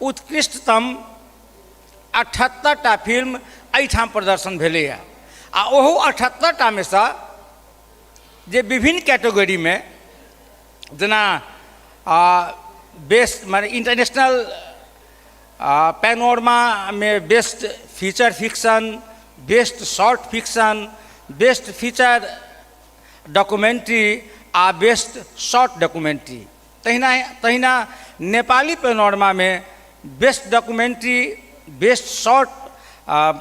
उत्कृष्टतम 78टा film एहिठाम प्रदर्शन भेलैए आ ओहो 78टा मे सँ जे विभिन्न कैटेगरीमे जेना बेस्ट माने international पैनोरमामे best feature fiction, best short fiction, best feature documentary आ बेस्ट शॉर्ट डॉक्यूमेंट्री, तहिना तहिना Nepali पैनोरमामे best documentary, best short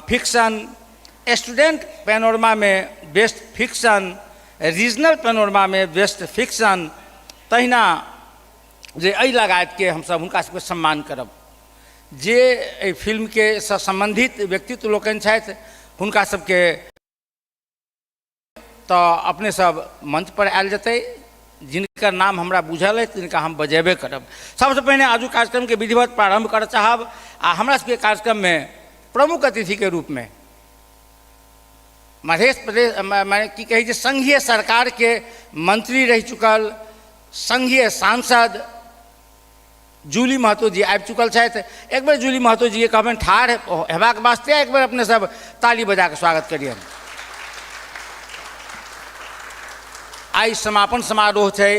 fiction, student पैनोरमामे best fiction, regional पैनोरमामे best fiction, तहिना जे एहि लगायतके हमसभ हुनका सबके सम्मान करब। जे एहि फिल्मके सँ सम्बन्धित व्यक्तित्व लोकनि छथि हुनका सबके तऽ अपने सब मंच पर आयल जेतै। जिनकर नाम हमरा बुझल अछि तिनका हम बजेबे करब। सबसँ पहिने आजुक कार्यक्रमके विधिवत प्रारंभ करऽ चाहब आ हमरा सबके कार्यक्रममे प्रमुख अतिथिके रूपमे मधेश प्रदेश माने की कहै छै संघीय सरकारके मंत्री रहि चुकल संघीय सांसद जूली महतो जी आबि चुकल छथि। एक बेर जूली महतो जीके कहबनि ठाढ़ हेबाक वास्ते, एक बेर अपने सब ताली बजा कऽ स्वागत करियनि। आइ समापन समारोह छै,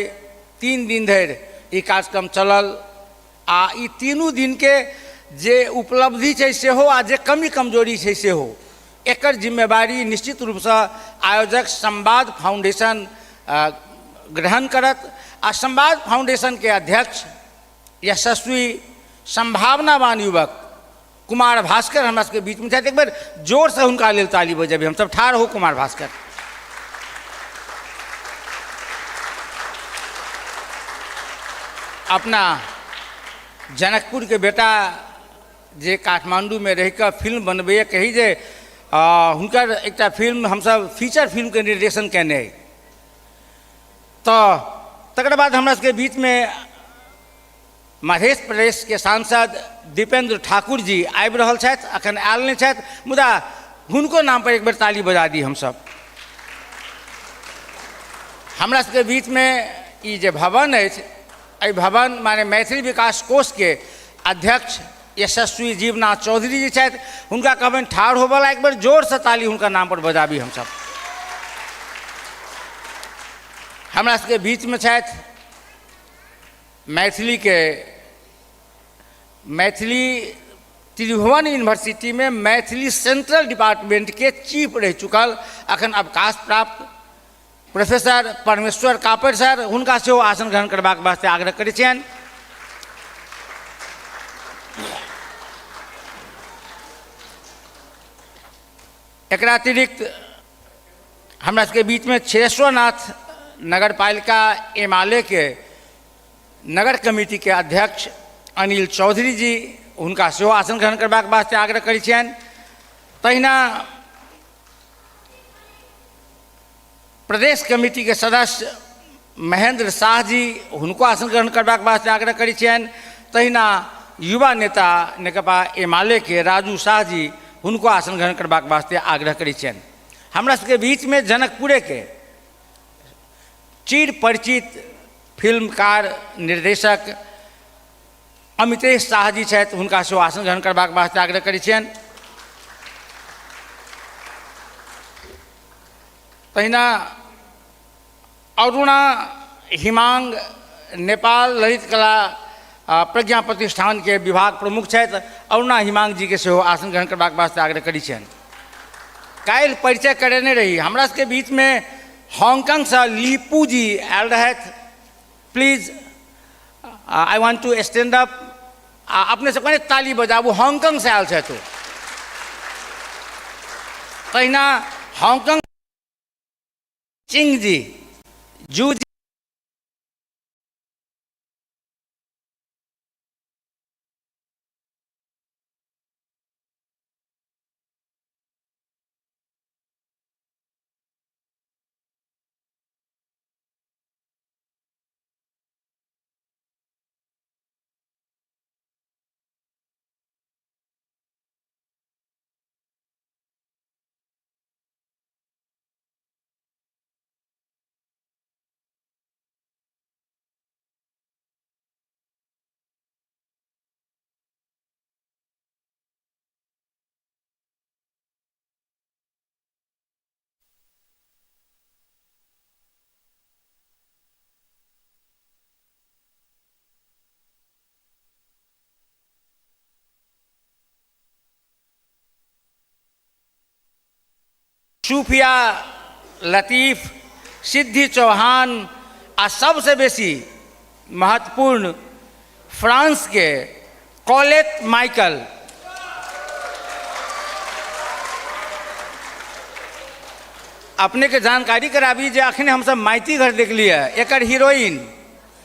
3 दिन धरि ई कार्यक्रम चलल आ ई तीनू दिनके जे उपलब्धि छै सेहो आ जे कमी कमजोरी छै सेहो, एकर जिम्मेवारी निश्चित रूपसँ आयोजक संवाद फाउंडेशन ग्रहण करत आ संवाद फाउंडेशनके अध्यक्ष यशस्वी संभावनावान युवक कुमार भास्कर हमरा सबके बीचमे छथि। एक बेर जोरसँ हुनका लेल ताली बजेबै हमसब। ठाढ़ हो कुमार भास्कर। अपना जनकपुरके बेटा जे काठमाण्डूमे रहिकऽ फिल्म बनबैए, कही जे हुनकर एकटा फिल्म हमसब फीचर फिल्मके निर्देशन कयने अइ। तऽ तकर बाद हमरा सबके बीचमे मधेश प्रदेशके सांसद दीपेन्द्र ठाकुर जी आबि रहल छथि, अखन आयल नहि छथि, मुदा हुनको नामपर एक बेर ताली बजा दी हमसब। हमरा सबके बीचमे ई जे भवन अछि, एहि भवन माने मैथिली विकास कोषके अध्यक्ष यशस्वी जीवनाथ चौधरी जी छथि, हुनका कहबनि ठाढ़ होबऽला, एक बेर जोरसँ ताली हुनका नामपर बजाबी हमसब। हमरा सबके बीचमे छथि मैथिलीके मैथिली त्रिभुवन यूनिवर्सिटीमे मैथिली सेंट्रल डिपार्टमेंटके चीफ रहि चुकल अखन अवकाश प्राप्त प्रोफेसर परमेश्वर कापड़ि सर, हुनका सेहो आसन ग्रहण करबाक वास्ते आग्रह करै छियनि। एकरा अतिरिक्त हमरा सबके बीचमे क्षीरेश्वरनाथ नगरपालिका एमाले के नगर कमिटी के अध्यक्ष अनिल चौधरी जी, हुनका सेहो आसन ग्रहण करबाक वास्ते आग्रह करै छियनि। तहिना प्रदेश कमिटी के सदस्य महेंद्र शाह जी, हुनको आसन ग्रहण करबाक वास्ते आग्रह करै छियनि। तहिना युवा नेता नेकपा एमाले के राजू शाह जी, हुनको आसन ग्रहण करबाक वास्ते आग्रह करै छियनि। हमरा सबके बीचमे जनकपुरे के चिर परिचित फिल्मकार निर्देशक अमितेश शाह जी छथि, हुनका सेहो आसन ग्रहण करबाक वास्ते आग्रह करै छियनि। तहिना अरुणा हिमांग नेपाल ललित कला प्रज्ञा प्रतिष्ठान के विभाग प्रमुख छथि, अरुणा हिमांग जी के सेहो आसन ग्रहण करबाक वास्ते आग्रह करै छियनि। काल्हि परिचय करेने रही, हमरा सबके बीचमे हांगकांगसँ लीपू जी आयल रहथि। Please I want to stand up, आ अपने सब कने ताली बजाबू, हांगकांगसँ आयल छथि ओ। तहिना हांगकांग चिंग जी जू जी सूफिया लतीफ, सिद्धि चौहान आ सबसँ बेसी महत्वपूर्ण फ्रांसके कॉलेट माइकल। अपनेके जानकारी कराबी जे अखने हमसब माइती घर देखलियै, एकर हीरोइन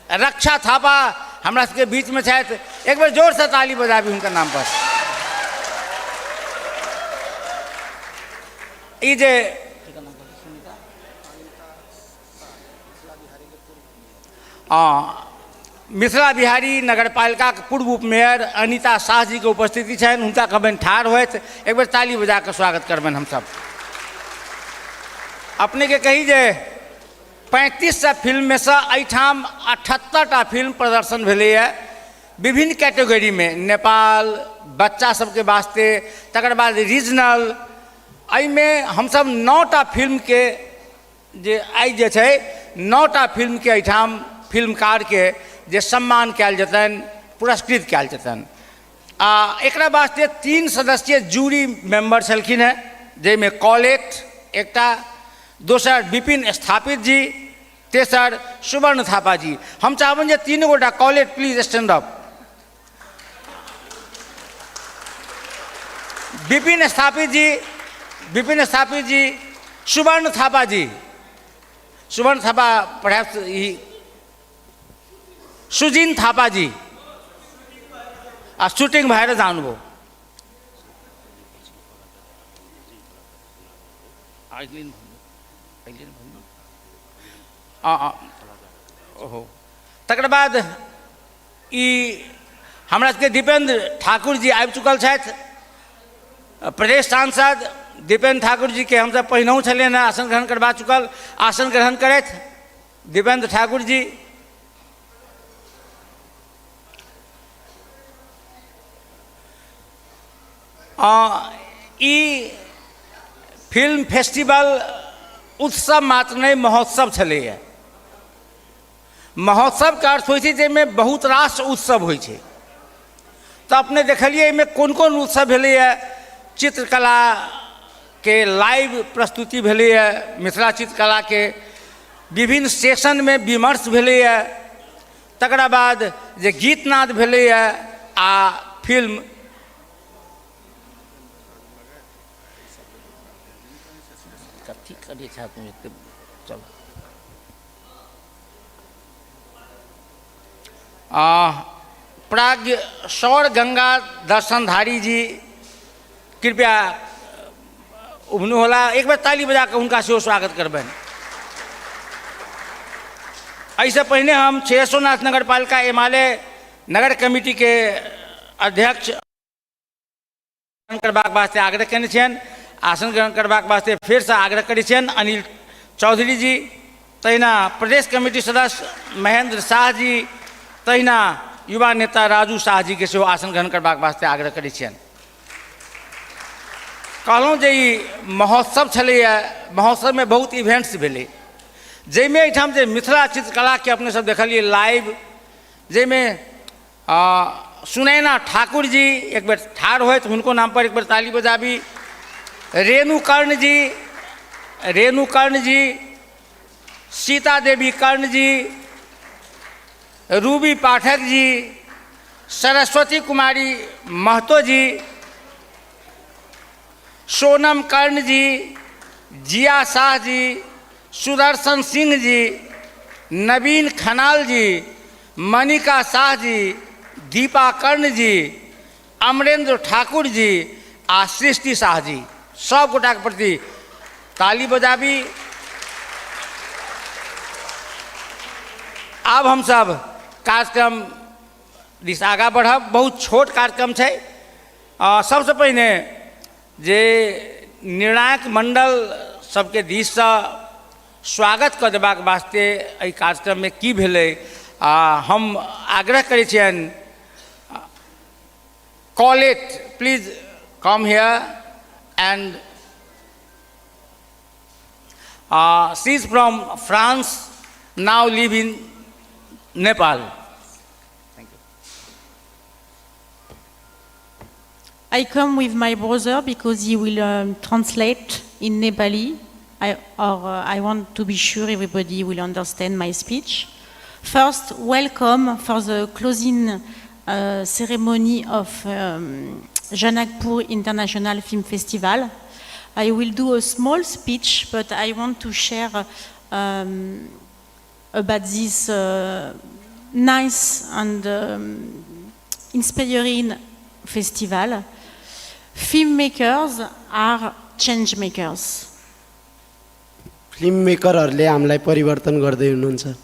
रक्षा थापा हमरा सबके बीचमे छथि। एक बेर जोरसँ ताली बजाबी हुनकर नाम पर। ई जे मिथिला बिहारी नगरपालिकाके पूर्व उपमेयर अनिता शाह जीके उपस्थिति छनि, हुनका कहबनि ठाढ़ होथि, एक बेर ताली बजा कऽ स्वागत करबनि हमसब। अपनेके कही जे 3500 फिल्ममेसँ एहिठाम 78टा फिल्म प्रदर्शन भेलैए विभिन्न कैटेगरीमे, नेपाल बच्चा सबके वास्ते, तकर बाद रीजनल। एहिमे हमसब 9टा फिल्मके जे आइ जे छै 9टा फिल्मके एहिठाम फिल्मकारके जे सम्मान कयल जेतनि, पुरस्कृत कयल जेतनि। आ एकरा वास्ते 3 सदस्यीय जूरी मेंबर छलखिन हेँ, जाहिमे कॉलेट एकटा, दोसर विपिन स्थापित जी, तेसर सुवर्ण थापा जी। हम चाहबनि जे 3 गोटा Colette please stand up. Vipin Sthapit ji, Vipin Sthapit ji, Suvarna Thapa ji, Suvarna Thapa perhaps ई सुजिन थापा जी आ शूटिंग भएर जानुभयो। ओहो, तकर बाद ई हमरा सबके दीपेंद्र ठाकुर जी आबि चुकल छथि, प्रदेश सांसद दीपेंद्र ठाकुर जी के हमसब पहिनहुँ छलियनि हेँ आसन ग्रहण करबा चुकल। आसन ग्रहण करथि दीपेंद्र ठाकुर जी। ई फिल्म फेस्टिवल उत्सव मात्र नहि, महोत्सव छलैए। महोत्सवके अर्थ होइ छै जाहिमे बहुत रास उत्सव होइ छै। तऽ अपने देखलियै एहिमे कोन कोन उत्सव भेलैए। चित्रकलाके लाइव प्रस्तुति भेलैए, मिथिला चित्रकलाके विभिन्न सेशनमे विमर्श भेलैए, तकरा बाद जे गीतनाद भेलैए आ फिल्म कथी करै छह तू? चल प्राज्ञ सौर गंगा दर्शनधारी जी कृपया उभनु होला, एक बेर ताली बजा कऽ हुनका सेहो स्वागत करबनि। एहिसँ पहिने हम क्षीरेश्वरनाथ नगरपालिका एमाले नगर कमिटीके अध्यक्ष करबाक वास्ते आग्रह केने छियनि। आसन ग्रहण करबाक वास्ते फेरसँ आग्रह करै छियनि अनिल चौधरी जी, तहिना प्रदेश कमिटी सदस्य महेंद्र शाह जी, तहिना युवा नेता राजू शाह जी के सेहो आसन ग्रहण करबाक वास्ते आग्रह करै छियनि। कहलहुँ जे ई महोत्सव छलैए, महोत्सवमे बहुत इवेंट्स भेलै, जाहिमे एहिठाम जे मिथिला चित्रकलाके अपने सब देखलियै लाइव, जाहिमे सुनैना ठाकुर जी एक बेर ठाढ़ होथि, हुनको नाम पर एक बेर ताली बजाबी। रेणु कर्ण जी, रेणु कर्ण जी, सीता देवी कर्ण जी, रूबी पाठक जी, सरस्वती कुमारी महतो जी, सोनम कर्ण जी, जिया शाह जी, सुदर्शन सिंह जी, नवीन खनाल जी, मनिका शाह जी, दीपा कर्ण जी, अमरेंद्र ठाकुर जी आ सृष्टि शाह जी, सब गोटाके प्रति ताली बजाबी। आब हमसब कार्यक्रम दिस आगाँ बढ़ब। बहुत छोट कार्यक्रम छै। सबसँ पहिने जे निर्णायक मंडल सबके दिससँ स्वागत कऽ देबाक वास्ते एहि कार्यक्रममे की भेलै, आ हम आग्रह करै छियनि Colette please come here and she is from France, now live in Nepal. Thank you. I come with my brother because he will translate in Nepali. I want to be sure everybody will understand my speech. First, welcome for the closing ceremony of Janakpur International Film Festival. I will do a small speech, but I want to share about this nice and inspiring festival. Filmmakers are change makers. Film मेकरहरूले हामीलाई परिवर्तन गर्दै हुनुहुन्छ।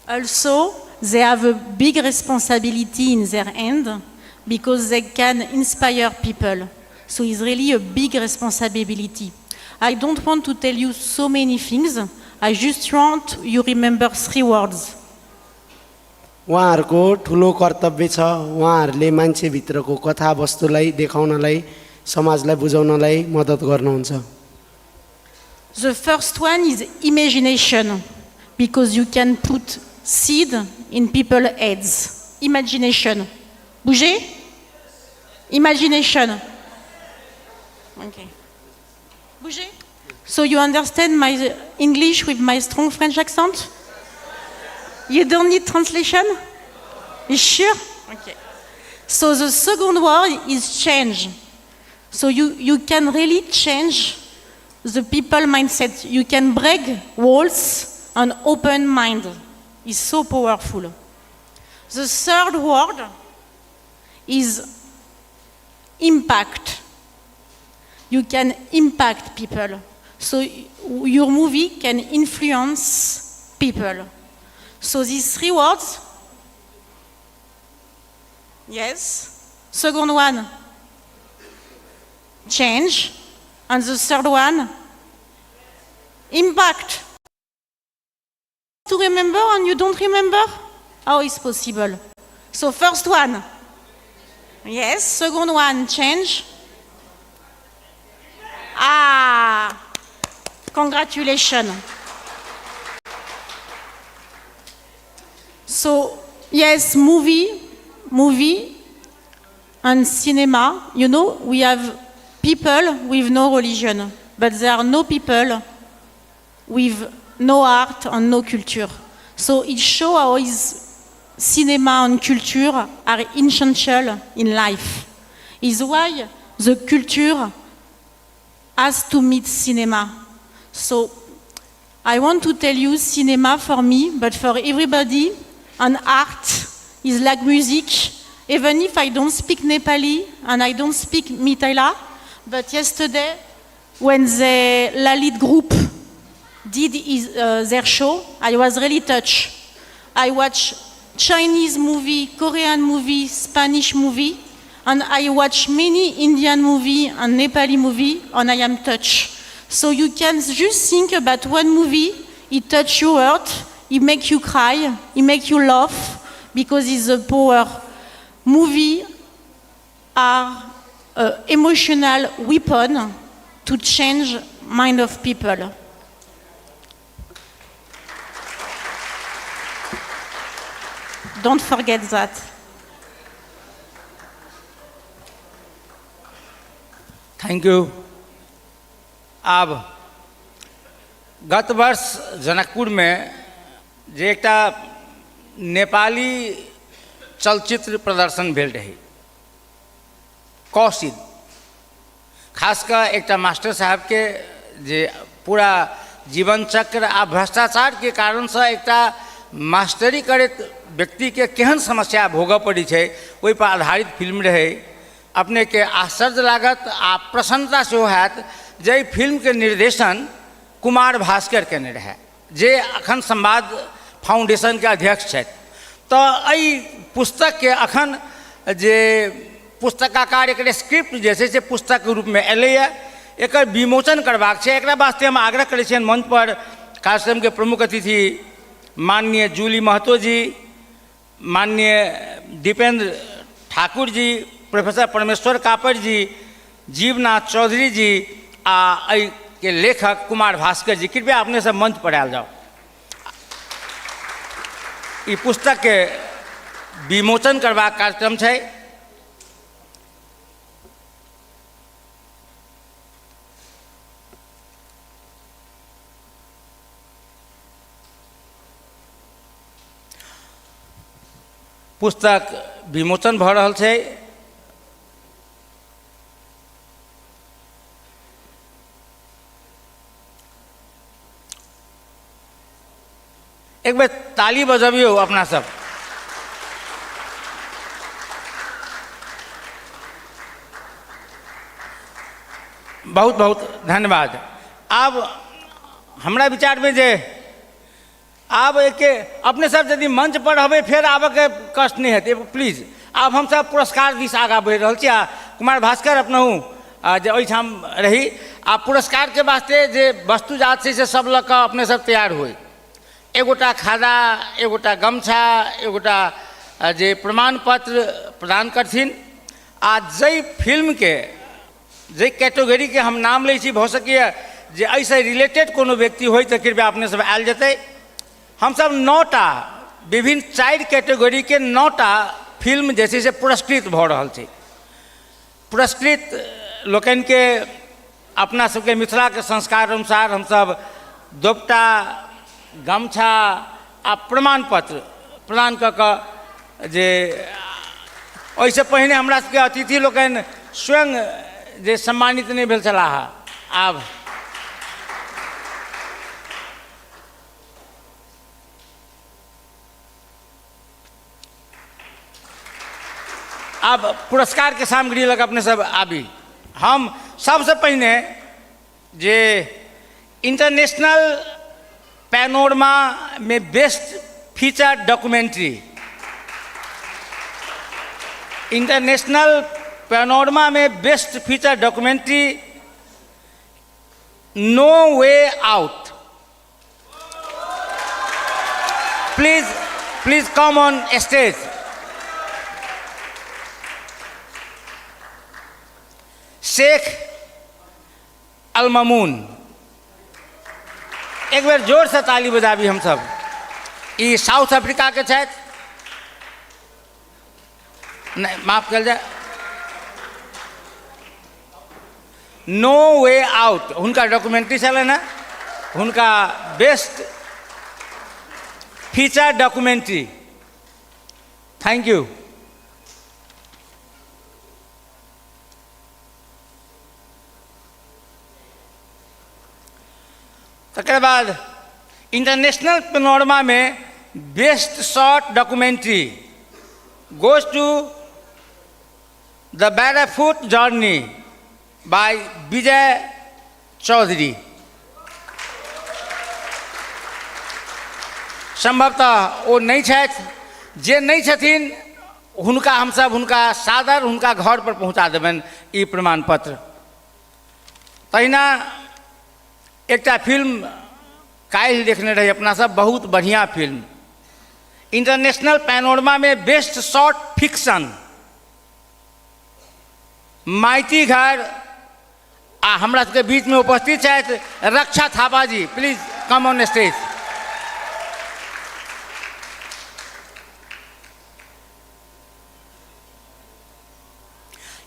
Also, they have a big responsibility in their hand because they can inspire people. So it's really a big responsibility. I don't want to tell you so many things. I just want you remember three words. उहाँहरूको ठुलो कर्तव्य छ, उहाँहरूले मान्छेभित्रको कथावस्तुलाई देखाउनलाई, समाजलाई बुझाउनलाई मद्दत गर्नुहुन्छ। The first one is imagination, because you can put seed in people's heads. Imagination. Bouger? Imagination. Okay. Bouger? So you understand my English with my strong French accent? You don't need translation? You sure? Okay. So the second word is change. So you can really change the people mindset. You can break walls and open mind. It's so powerful. The third word is impact. You can impact people. So your movie can influence people. So these three words, yes. Second one, change. And the third one, impact. To remember and you don't remember? How is possible? So first one, yes. Second one, change. Ah, congratulations. So, yes, movie and cinema. We have people with no religion, but there are no people with no art and no culture. So it shows how is cinema and culture are essential in life. Is why the culture has to meet cinema. So I want to tell you, cinema for me, but for everybody, and art is like music. Even if I don't speak Nepali and I don't speak Mithila, but yesterday, when the Lalit group did their show, I was really touched. I watched Chinese movie, Korean movie, Spanish movie, and I watch many Indian movie and Nepali movie, and I am touched. So you can just think about one movie, it touches your heart, it makes you cry, it makes you laugh, because it's a power. Movies are an emotional weapon to change mind of people. Don't forget that. Thank you. आब गत वर्ष जनकपुरमे जे एकटा नेपाली चलचित्र प्रदर्शन भेल रहै, कौशिक, खास कऽ एकटा मास्टर साहबके जे पूरा जीवन चक्र आ भ्रष्टाचारके कारणसँ एकटा मास्टरी करैत व्यक्तिके केहन समस्या भोगऽ पड़ै छै, ओहिपर आधारित फिल्म रहै। अपनेके आश्चर्य लागत आ प्रसन्नता सेहो हैत जे एहि फिल्मके निर्देशन कुमार भास्कर केने रहै, जे अखन संवाद फाउंडेशनके अध्यक्ष छथि। तऽ एहि पुस्तकके अखन जे पुस्तकाकार एकर स्क्रिप्ट जे छै से पुस्तकके रूपमे एलैए, एकर विमोचन करबाक छै। एकरा वास्ते हम आग्रह करै छियनि मंच पर कार्यक्रमके प्रमुख अतिथि माननीय जूली महतो जी, माननीय दीपेंद्र ठाकुर जी, प्रोफेसर परमेश्वर कापड़ जी, जीवनाथ चौधरी जी आ एहिके लेखक कुमार भास्कर जी, कृपया अपने सब मंच पर आयल जाउ। ई पुस्तकके विमोचन करबाक कार्यक्रम छै। पुस्तक विमोचन भऽ रहल छै। एक बेर ताली बजबियौ अपना सब। बहुत बहुत धन्यवाद। आब हमरा विचारमे जे आब एके अपने सब यदि मंच पर रहबै फेर आबऽके कष्ट नहि हेतै, प्लीज। आब हमसब पुरस्कार दिस आगाँ बढ़ि रहल छी आ कुमार भास्कर अपनहु जे ओहिठाम रही आ पुरस्कारके वास्ते जे वस्तुजात छै से सब लऽ कऽ अपने सब तैयार होइ। एगोटा खादा, एगोटा गमछा, एगोटा जे प्रमाण पत्र प्रदान करथिन आ जाहि फिल्मके जाहि कैटेगरीके हम नाम लै छी, भऽ सकैए जे एहिसँ रिलेटेड कोनो व्यक्ति होइ तऽ कृपया अपने सब आयल जेतै। हमसब 9टा विभिन्न 4 कैटेगरीके 9टा फिल्म जे छै से पुरस्कृत भऽ रहल छै। पुरस्कृत लोकनिके अपना सबके मिथिलाके संस्कार अनुसार हमसब दोपटा, गमछा आ प्रमाण पत्र प्रदान कऽ कऽ जे ओहिसँ पहिने हमरा सबके अतिथि लोकनि स्वयं जे सम्मानित नहि भेल छलाह। आब आब पुरस्कारके सामग्री लऽ कऽ अपने सब आबी। हम सबसँ पहिने जे इंटरनेशनल पैनोरमा में best feature documentary, international panorama में best feature documentary no way out, please please come on stage. Sheikh Almamoon, एक बेर जोरसँ ताली बजाबी हमसब। ई साउथ अफ्रीकाके छथि, नहि माफ कयल जाय, नो वे आउट हुनका डॉक्यूमेंट्री छलनि हेँ, हुनका best feature documentary. Thank you. तकर बाद international पेनोरमामे best short documentary goes to the barefoot journey by Vijay Chaudhary. सम्भवतः ओ नहि छथि, जे नहि छथिन हुनका हमसब हुनका सादर हुनका घर पर पहुँचा देबनि ई प्रमाण पत्र। तहिना एकटा फिल्म काल्हि देखने रही अपना सब, बहुत बढ़िआँ फिल्म, इंटरनेशनल पैनोरमामे बेस्ट शॉर्ट फिक्शन माइती घर, आ हमरा सबके बीचमे उपस्थित छथि Raksha Thapa ji, please come on stage.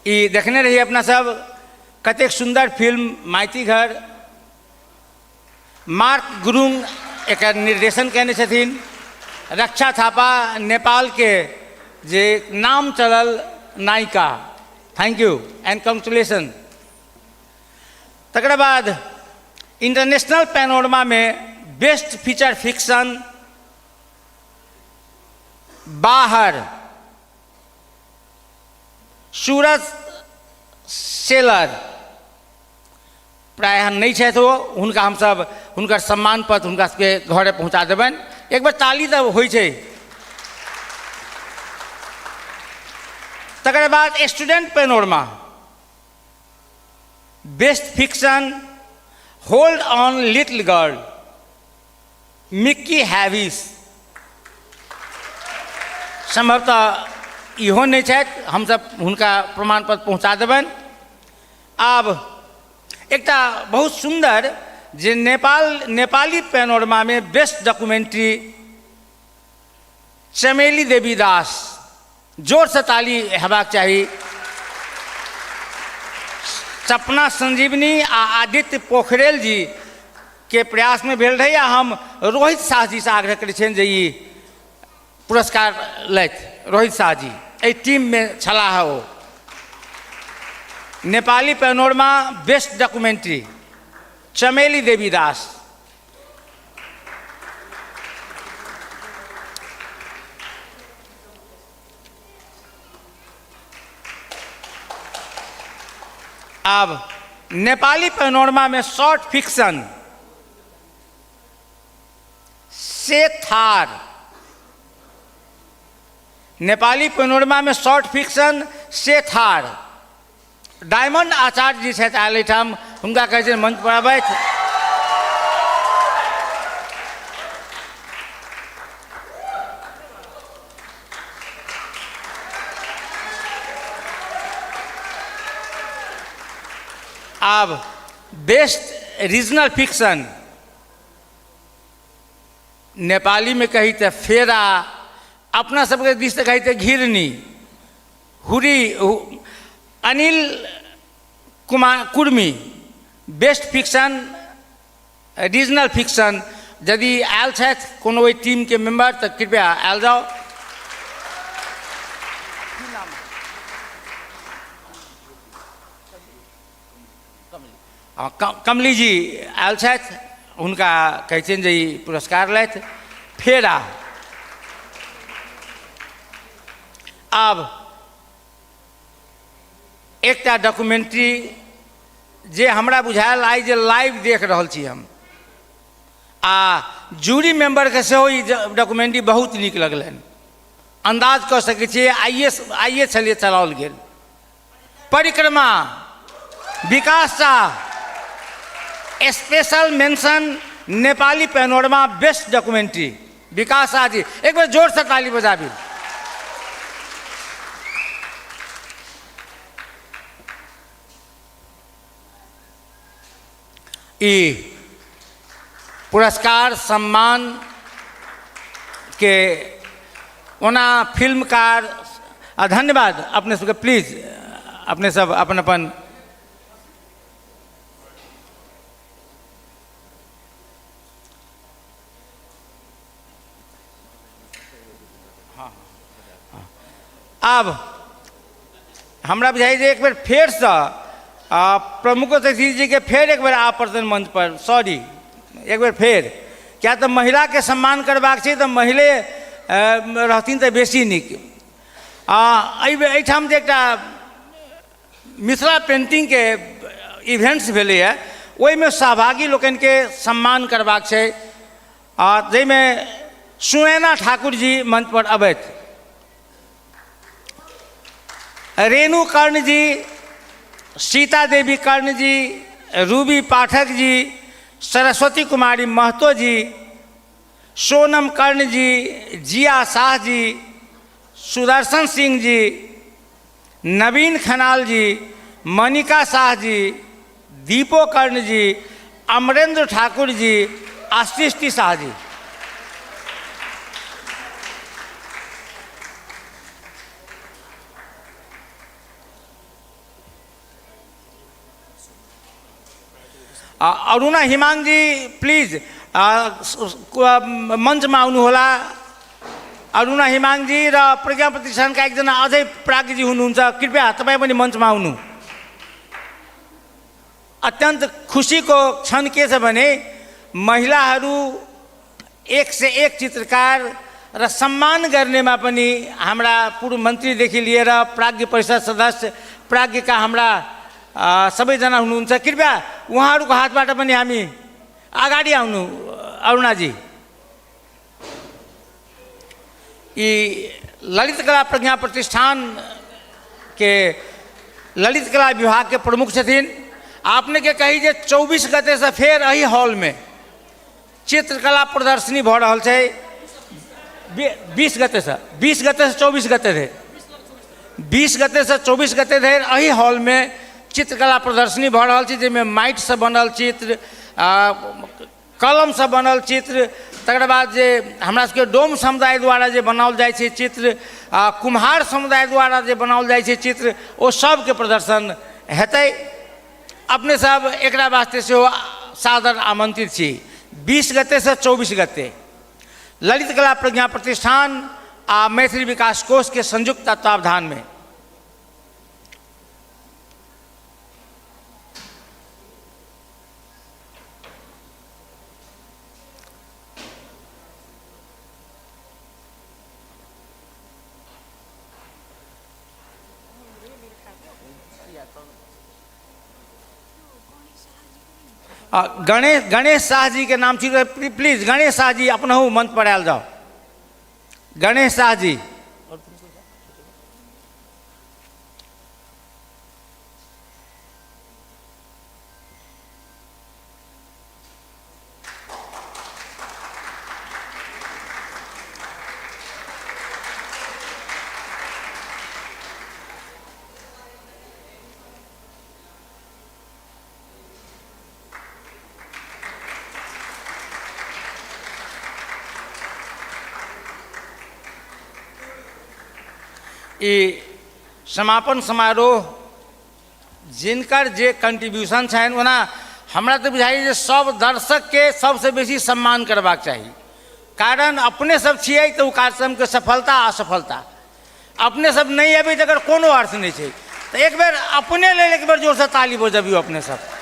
ई देखने रही अपना सब कतेक सुन्दर फिल्म माइती घर, मार्क गुरुङ एकर निर्देशन कयने छथिन। रक्षा थापा नेपालके जे नाम चलल नायिका, thank U and congratulation. तकर बाद इंटरनेशनल पैनोरमामे बेस्ट फीचर फिक्शन बाहर, सूरज सेलर प्रायः नहि छथि ओ, हुनका हमसब हुनकर सम्मान पत्र हुनका सबके घरे पहुँचा देबनि। एक बेर ताली तऽ होइ छै। तकर बाद student panorama best fiction hold on little girl Mickey Havis, सम्भवतः इहो नहि छथि, हमसब हुनका प्रमाणपत्र पहुँचा देबनि। आब एकटा बहुत सुन्दर जे नेपाली पैनोरमामे बेस्ट डॉक्यूमेंट्री चमेली देवी दास, जोरसँ ताली हेबाक चाही। सपना संजीवनी आ आदित्य पोखरेल जी के प्रयासमे भेल रहै, आ हम रोहित शाह जीसँ आग्रह करै छियनि जे ई पुरस्कार लथि। रोहित शाह जी एहि टीममे छलाह ओ। Nepali Panorama best documentary Chameli Devi Das. आब नेपाली पैनोरमा में शॉर्ट फिक्शन से थार, नेपाली पैनोरमा में शॉर्ट फिक्शन से थार डायमंड आचार्य जी छथि आयल एहिठाम, हुनका कहै छनि मंच पर आबथि। आब बेस्ट रीजनल फिक्शन नेपालीमे कही तऽ फेरा, अपना सबके दिस तऽ कही तऽ घिरनी, हुरी, Anil Kumar Kurmi best fiction regional fiction. यदि आयल छथि कोनो ओहि टीमके मेम्बर तऽ कृपया आयल जाउ। कमली जी आयल छथि, हुनका कहै छियनि जे ई पुरस्कार लथि। फेरा आब एकटा डॉक्यूमेंट्री जे हमरा बुझायल आइ जे लाइव देख रहल छी हम, आ जूरी मेम्बरके सेहो ई डॉक्यूमेंट्री बहुत नीक लगलनि। अन्दाज कऽ सकै छियै आइए आइए छलियै चलाओल गेल। Parikrama Vikas Shah special mention Nepali Panorama best documentary Vikas Shah ji, एक बेर जोरसँ ताली बजाबी। ई पुरस्कार सम्मान के ओना फिल्मकार आ धन्यवाद अपने सबके। प्लीज अपने सब अपन अपन आब हमरा बुझाइ जे एक बेर फेरसँ प्रमुख अतिथि जीके फेर एक बेर आब पड़तनि मंच पर। सॉरी, एक बेर फेर, किया तऽ महिलाके सम्मान करबाक छै तऽ मैले रहथिन तऽ बेसी नीक। आ एहिठाम जे एकटा मिथिला पेंटिंगके इवेंट्स भेलैए ओहिमे सहभागी लोकनिके सम्मान करबाक छै, आ जाहिमे सुनैना ठाकुर जी मंच पर अबैत, रेणु कर्ण जी, सीता देवी कर्ण जी, रूबी पाठक जी, सरस्वती कुमारी महतो जी, सोनम कर्ण जी, जिया शाह जी, सुदर्शन सिंह जी, नवीन खनाल जी, मनिका शाह जी, दीपो कर्ण जी, अमरेंद्र ठाकुर जी आ सृष्टि शाह जी। अरुणा हिमाङ जी प्लिज मञ्चमा आउनुहोला। अरुणा हिमाङ जी र प्रज्ञा प्रतिष्ठानका एकजना अजय प्राज्ञजी हुनुहुन्छ, कृपया तपाईँ पनि मञ्चमा आउनु। अत्यन्त खुसीको क्षण के छ भने महिलाहरू एक से एक चित्रकार र सम्मान गर्नेमा पनि हाम्रा पूर्व मन्त्रीदेखि लिएर प्राज्ञ परिषद सदस्य प्राज्ञका हाम्रा सबैजना हुनुहुन्छ। कृपया उहाँहरूको हातबाट पनि हामी अगाडि आउनु। अरुणाजी, यी ललित कला प्रज्ञा प्रतिष्ठान के ललित कला विभाग के प्रमुख छथिन। अपने के कही जे 24 गते से फेर एही हॉल में चित्रकला प्रदर्शनी भऽ रहल छै। 20 गते से, 20 गते से 24 गते धरि, 20 गते से 24 गते धरि एही हॉल में चित्रकला प्रदर्शनी भऽ रहल छै, जाहिमे माटिसँ बनल चित्र, कलमसँ बनल चित्र, तकर बाद जे हमरा सबके डोम समुदाय द्वारा जे बनाओल जाइ छै चित्र, आ कुम्हार समुदाय द्वारा जे बनाओल जाइ छै चित्र, ओ सबके प्रदर्शन हेतै। अपने सब एकरा वास्ते सेहो सादर आमंत्रित छी। 20 गते से 24 गते ललित कला प्रज्ञा प्रतिष्ठान आ मैथिली विकास कोष के संयुक्त तत्वावधानमे। गणेश गणेश शाह जी के नाम छी, प्लीज गणेश शाह जी अपनहु मंच पर आयल जाओ। गणेश शाह जी, ई समापन समारोह जिनकर जे कंट्रीब्यूशन छनि, ओना हमरा तऽ बुझाइए जे सब दर्शकके सबसँ बेसी सम्मान करबाक चाही, कारण अपने सब छियै तऽ ओ कार्यक्रमके सफलता असफलता, अपने सब नहि एबै तऽ एकर कोनो अर्थ नहि छै। तऽ एक बेर अपने लेल एक बेर जोरसँ ताली बजबियौ अपने सब।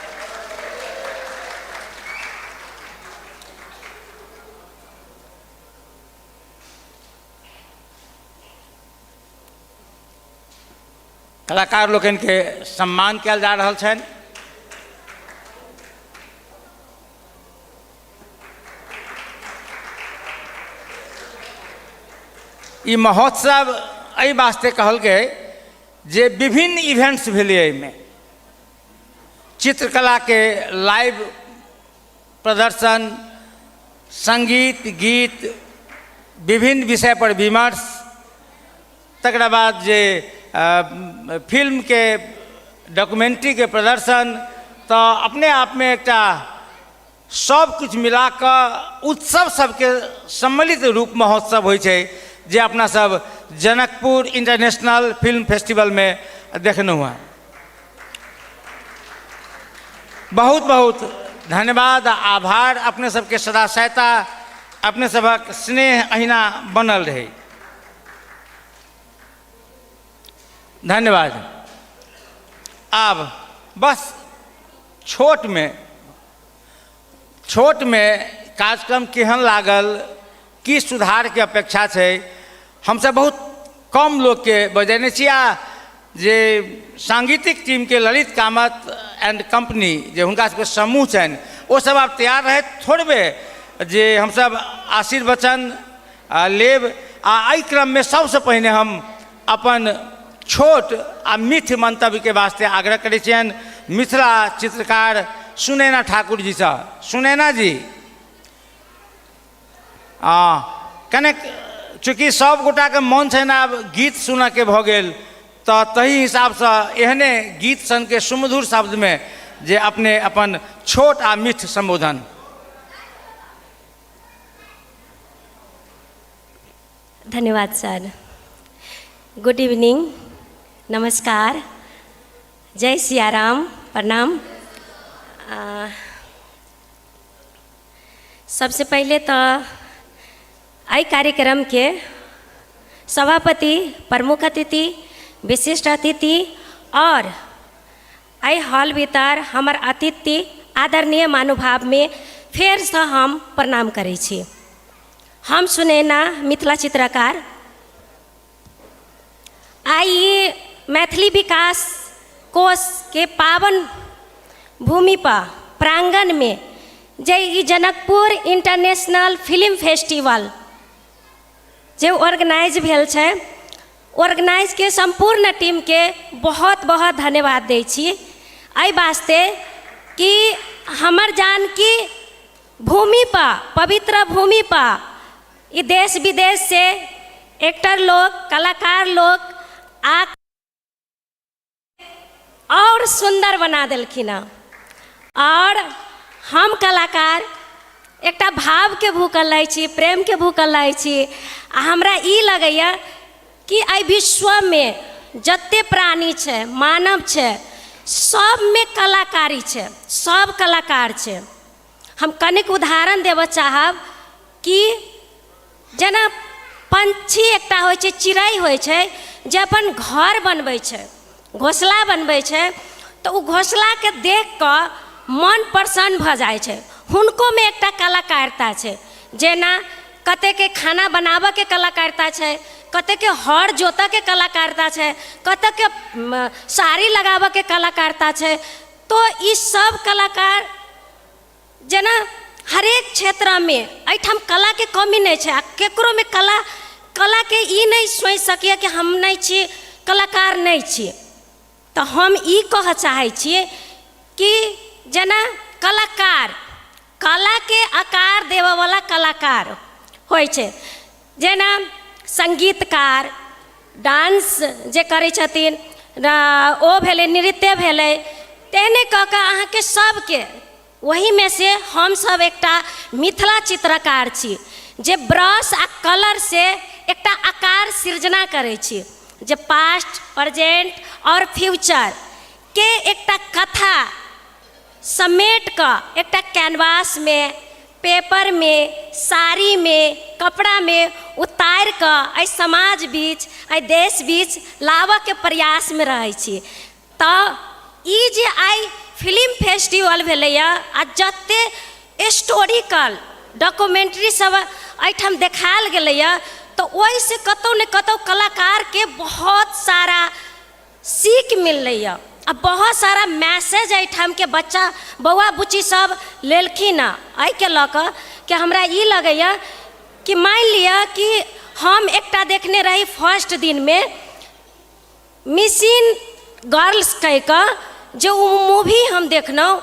कलाकार लोकनिके सम्मान कयल जा रहल छनि। ई महोत्सव एहि वास्ते कहलकै जे विभिन्न इवेंट्स भेलै एहिमे, चित्रकलाके लाइव प्रदर्शन, सङ्गीत गीत, विभिन्न विषय पर विमर्श, तकरा बाद जे फिल्मके डॉक्यूमेंट्रीके प्रदर्शन, तऽ अपने आपमे एकटा सब किछु मिलाकऽ उत्सव सबके सम्मिलित रूप महोत्सव होइ छै, जे अपना सब जनकपुर इंटरनेशनल फिल्म फेस्टिवलमे देखलहुँ हँ। बहुत बहुत धन्यवाद आ आभार। अपने सबके सदा सहायता, अपने सबक स्नेह अहिना बनल रहै। धन्यवाद। आब बस छोटमे छोटमे कार्यक्रम केहन लागल, की सुधारके अपेक्षा छै। हमसब बहुत कम लोकके बजेने छी आ जे सांगीतिक टीमके ललित कामत एंड कम्पनी जे हुनका सबके समूह छनि, ओ सब आब तैयार रहथि थोड़बे जे हमसब आशीर्वचन लेब। आ एहि क्रममे सबसँ पहिने हम अपन छोट आ मीठ मंतव्यके वास्ते आग्रह करै छियनि मिथिला चित्रकार सुनैना ठाकुर जीसँ। सुनैना जी, कनेक चूँकि सब गोटाके मन छनि आब गीत सुनऽके भऽ गेल, तऽ ताहि हिसाबसँ एहने गीत सनके सुमधुर शब्दमे जे अपने अपन छोट आ मीठ सम्बोधन। धन्यवाद सर। गुड इवनिंग, नमस्कार, जय सियाराम, प्रणाम। सबसे पहिले तऽ एहि कार्यक्रमके सभापति, प्रमुख अतिथि, विशिष्ट अतिथि और एहि हॉल भीतर हमर अतिथि आदरणीय महानुभावमे फेरसँ हम प्रणाम करै छी। हम सुनैना मिथिला चित्रकार। आइ ई मैथिली विकास कोषके पावन भूमि पर प्राङ्गणमे जे ई जनकपुर इंटरनेशनल फिल्म फेस्टिवल जे ऑर्गेनाइज भेल छै, ऑर्गेनाइजके सम्पूर्ण टीमके बहुत बहुत धन्यवाद दै छी एहि वास्ते कि हमर जानकी भूमि पर, पवित्र भूमि पर ई देश विदेश से एक्टर लोग, कलाकार लोग आ और सुन्दर बना देलखिन हँ। और हम कलाकार एकटा भावके भूखल रहै छी, प्रेमके भूखल रहै छी। आ हमरा ई लगैए कि एहि विश्वमे जते प्राणी छै, मानव छै, सबमे कलाकारी छै, सब कलाकार छै। हम कनिक उदाहरण देबऽ चाहब कि जेना पंछी एकटा होइ छै, चिड़ै होइ छै जे अपन घर बनबै छै, घोसला बनबै छै, तऽ ओ घोसलाके देख कऽ मन प्रसन्न भऽ जाइ छै। हुनकोमे एकटा कलाकारिता छै, जेना कतेकके खाना बनाबऽके कलाकारिता छै, कतेकके हर जोतऽके कलाकारिता छै, कतेकके साड़ी लगाबऽके कलाकारिता छै। तऽ ई सब कलाकार जेना हरेक क्षेत्रमे एहिठाम कलाके कमी नहि छै, आ ककरोमे कलाके ई नहि सोचि सकैए कि हम नहि छी कलाकार नहि छी। तऽ हम ई कहऽ चाहै छियै कि जेना कलाकार कलाके आकार देबऽवला कलाकार होइ छै, जेना सङ्गीतकार, डांस जे करै छथिन ओ भेलै, नृत्य भेलै, तेहने कऽ कऽ अहाँके सबके ओहिमे से हमसब एकटा मिथिला चित्रकार छी जे ब्रश आ कलरसँ एकटा आकार सृजना करै छी, जे पास्ट, प्रेजेंट आओर फ्यूचरके एकटा कथा समेट कऽ एकटा कैनवासमे, पेपरमे, साड़ीमे, कपड़ामे उतारि कऽ एहि समाज बीच, एहि देश बीच लाबऽके प्रयासमे रहै छी। तऽ ई जे आइ फिल्म फेस्टिवल भेलैए आ जते हिस्टोरिकल डॉक्यूमेंट्री सब एहिठाम देखायल गेलैए, तऽ ओहिसँ कतहु ने कतहु कलाकारके बहुत सारा सीख मिललैए आ बहुत सारा मैसेज एहिठामके बच्चा बौआ बुच्ची सब लेलखिन हँ। एहिके लऽ कऽ कि हमरा ई लगैए कि मानि लिअ कि हम एकटा देखने रही फर्स्ट दिनमे मिसिंग गर्ल्स कहि कऽ जे ओ मूवी हम देखलहुँ,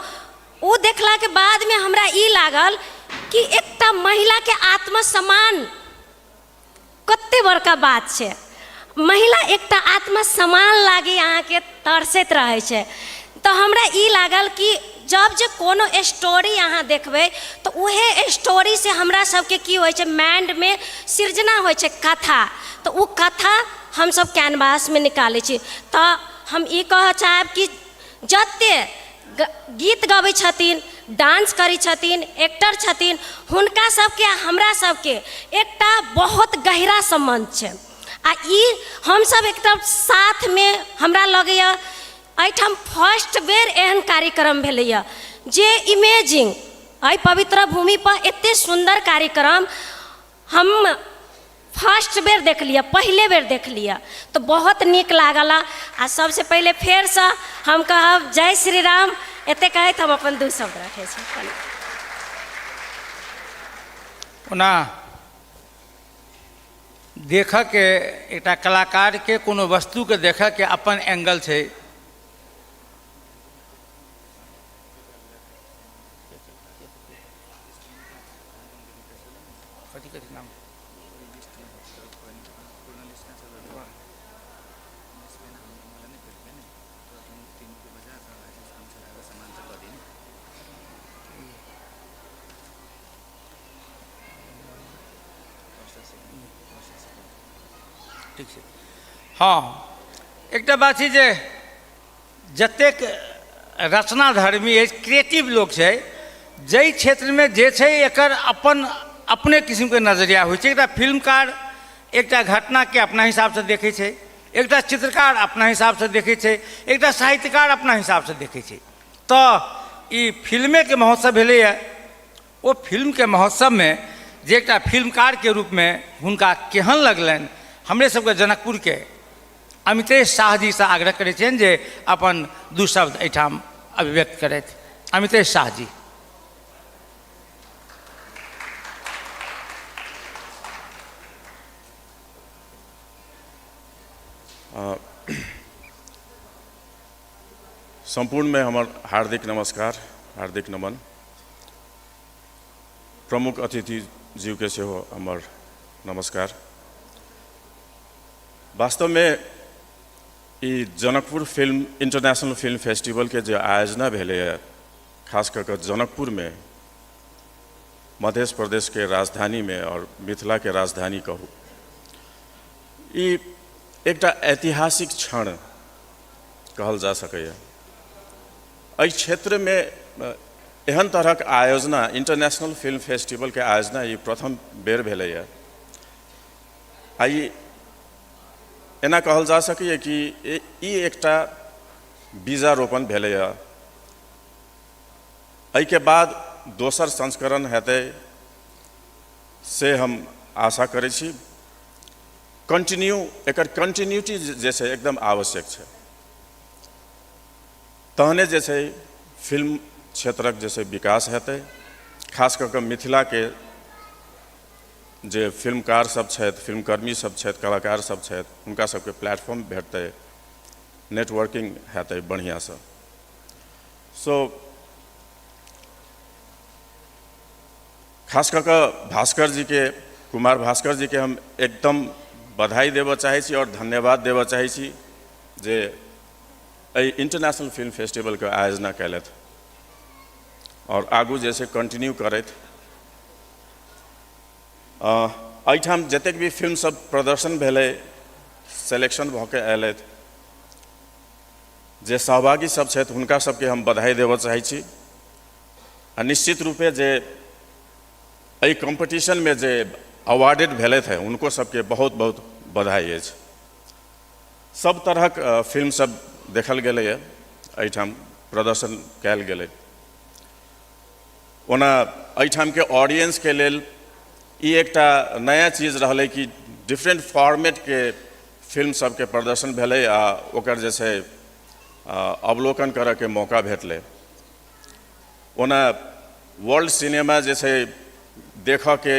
ओ देखलाके बादमे हमरा ई लागल कि एकटा महिलाके आत्मसम्मान कते बड़का बात छै। महिला एकटा आत्मसम्मान लागी अहाँके तरसैत रहै छै। तऽ हमरा ई लागल कि जब जे कोनो स्टोरी अहाँ देखबै तऽ उहे स्टोरीसँ हमरा सबके की होइ छै, माइंडमे सृजना होइ छै कथा, तऽ ओ कथा हमसब कैनवासमे निकालै छी। तऽ हम ई कहऽ चाहब कि जते गीत गबै छथिन, डांस करै छथिन, एक्टर छथिन, हुनका सबके आ हमरा सबके एकटा बहुत गहरा सम्बन्ध छै आ ई हमसब एकटा साथमे हमरा लगैए एहिठाम फर्स्ट बेर एहन कार्यक्रम भेलैए जे इमेजिंग एहि पवित्र भूमिपर एतेक सुन्दर कार्यक्रम हम फर्स्ट बेर देखलियै, पहिले बेर देखलियै, तऽ बहुत नीक लागल। आ सबसँ पहिले फेरसँ हम कहब जय श्री राम। एतेक कहैत हम अपन दू शब्द रखै छी। ओना देखऽके एकटा कलाकारके कोनो वस्तुके देखऽके अपन एंगल छै। कथी कथी नाम ठीक छै। हँ, एकटा बात छै जे जतेक रचनाधर्मी अछि, क्रिएटिव लोक छै, जाहि क्षेत्रमे जे छै एकर अपन अपने किसिमके नजरिया होइ छै। एकटा फिल्मकार एकटा घटनाके अपना हिसाबसँ देखै छै, एकटा चित्रकार अपना हिसाबसँ देखै छै, एकटा साहित्यकार अपना हिसाबसँ देखै छै। तऽ ई फिल्मेके महोत्सव भेलैए, ओ फिल्मके महोत्सवमे जे एकटा फिल्मकारके रूपमे हुनका केहन लगलनि, हमरे सबके जनकपुरके अमितेश शाह जीसँ आग्रह करै छियनि जे अपन दू शब्द एहिठाम अभिव्यक्त करथि। अमितेश शाह जी। सम्पूर्णमे हमर हार्दिक नमस्कार, हार्दिक नमन। प्रमुख अतिथि ज्यूके सेहो हमर नमस्कार। वास्तवमे ई जनकपुर फिल्म इंटरनेशनल फिल्म फेस्टिवलके जे आयोजना भेलैए, खास कऽ कऽ जनकपुरमे, मध्य प्रदेशके राजधानीमे आओर मिथिलाके राजधानी कहू, ई एकटा ऐतिहासिक क्षण कहल जा सकैए। एहि क्षेत्रमे एहन तरहक आयोजना, इंटरनेशनल फिल्म फेस्टिवलके आयोजना ई प्रथम बेर भेलैए। आ ई एना कहल जा सकैए कि ई एकटा बीजारोपण भेलैए। एहिके बाद दोसर संस्करण हेतै से हम आशा करै छी। कंटिन्यू, एकर कंटिन्यूटी जे छै एकदम आवश्यक छै, तहने जे छै फिल्म क्षेत्रक जे छै विकास हेतै। खास कऽ कऽ मिथिलाके जे फिल्मकार सब छथि, फिल्मकर्मी सब छथि, कलाकार सब छथि, हुनका सबके प्लेटफॉर्म भेटतै, नेटवर्किंग हेतै बढ़िआँसँ। सो खास कऽ कऽ भास्कर जीके, कुमार भास्कर जीके हम एकदम बधाई देबऽ चाहै छी आओर धन्यवाद देबऽ चाहै छी जे एहि इंटरनेशनल फिल्म फेस्टिवलके आयोजना कयलथि आओर आगू जे छै कंटिन्यू करथि। एहिठाम जतेक भी फिल्म सब प्रदर्शन भेलै, सिलेक्शन भऽ के अयलथि, जे सहभागी सब छथि हुनका सबके हम बधाई देबऽ चाहै छी। आ निश्चित रूपे जे एहि कॉम्पिटिशनमे जे अवार्डेड भेलथि है हुनको सबके बहुत बहुत बधाई अछि। सब तरहक फिल्म सब देखल गेलैए, एहिठाम प्रदर्शन कयल गेलै। ओना एहिठामके ऑडियंसके लेल ई एकटा नया चीज रहलै कि डिफरेंट फॉर्मेटके फिल्म सबके प्रदर्शन भेलै आ ओकर जे छै अवलोकन करऽके मौका भेटलै। ओना वर्ल्ड सिनेमा जे छै देखऽके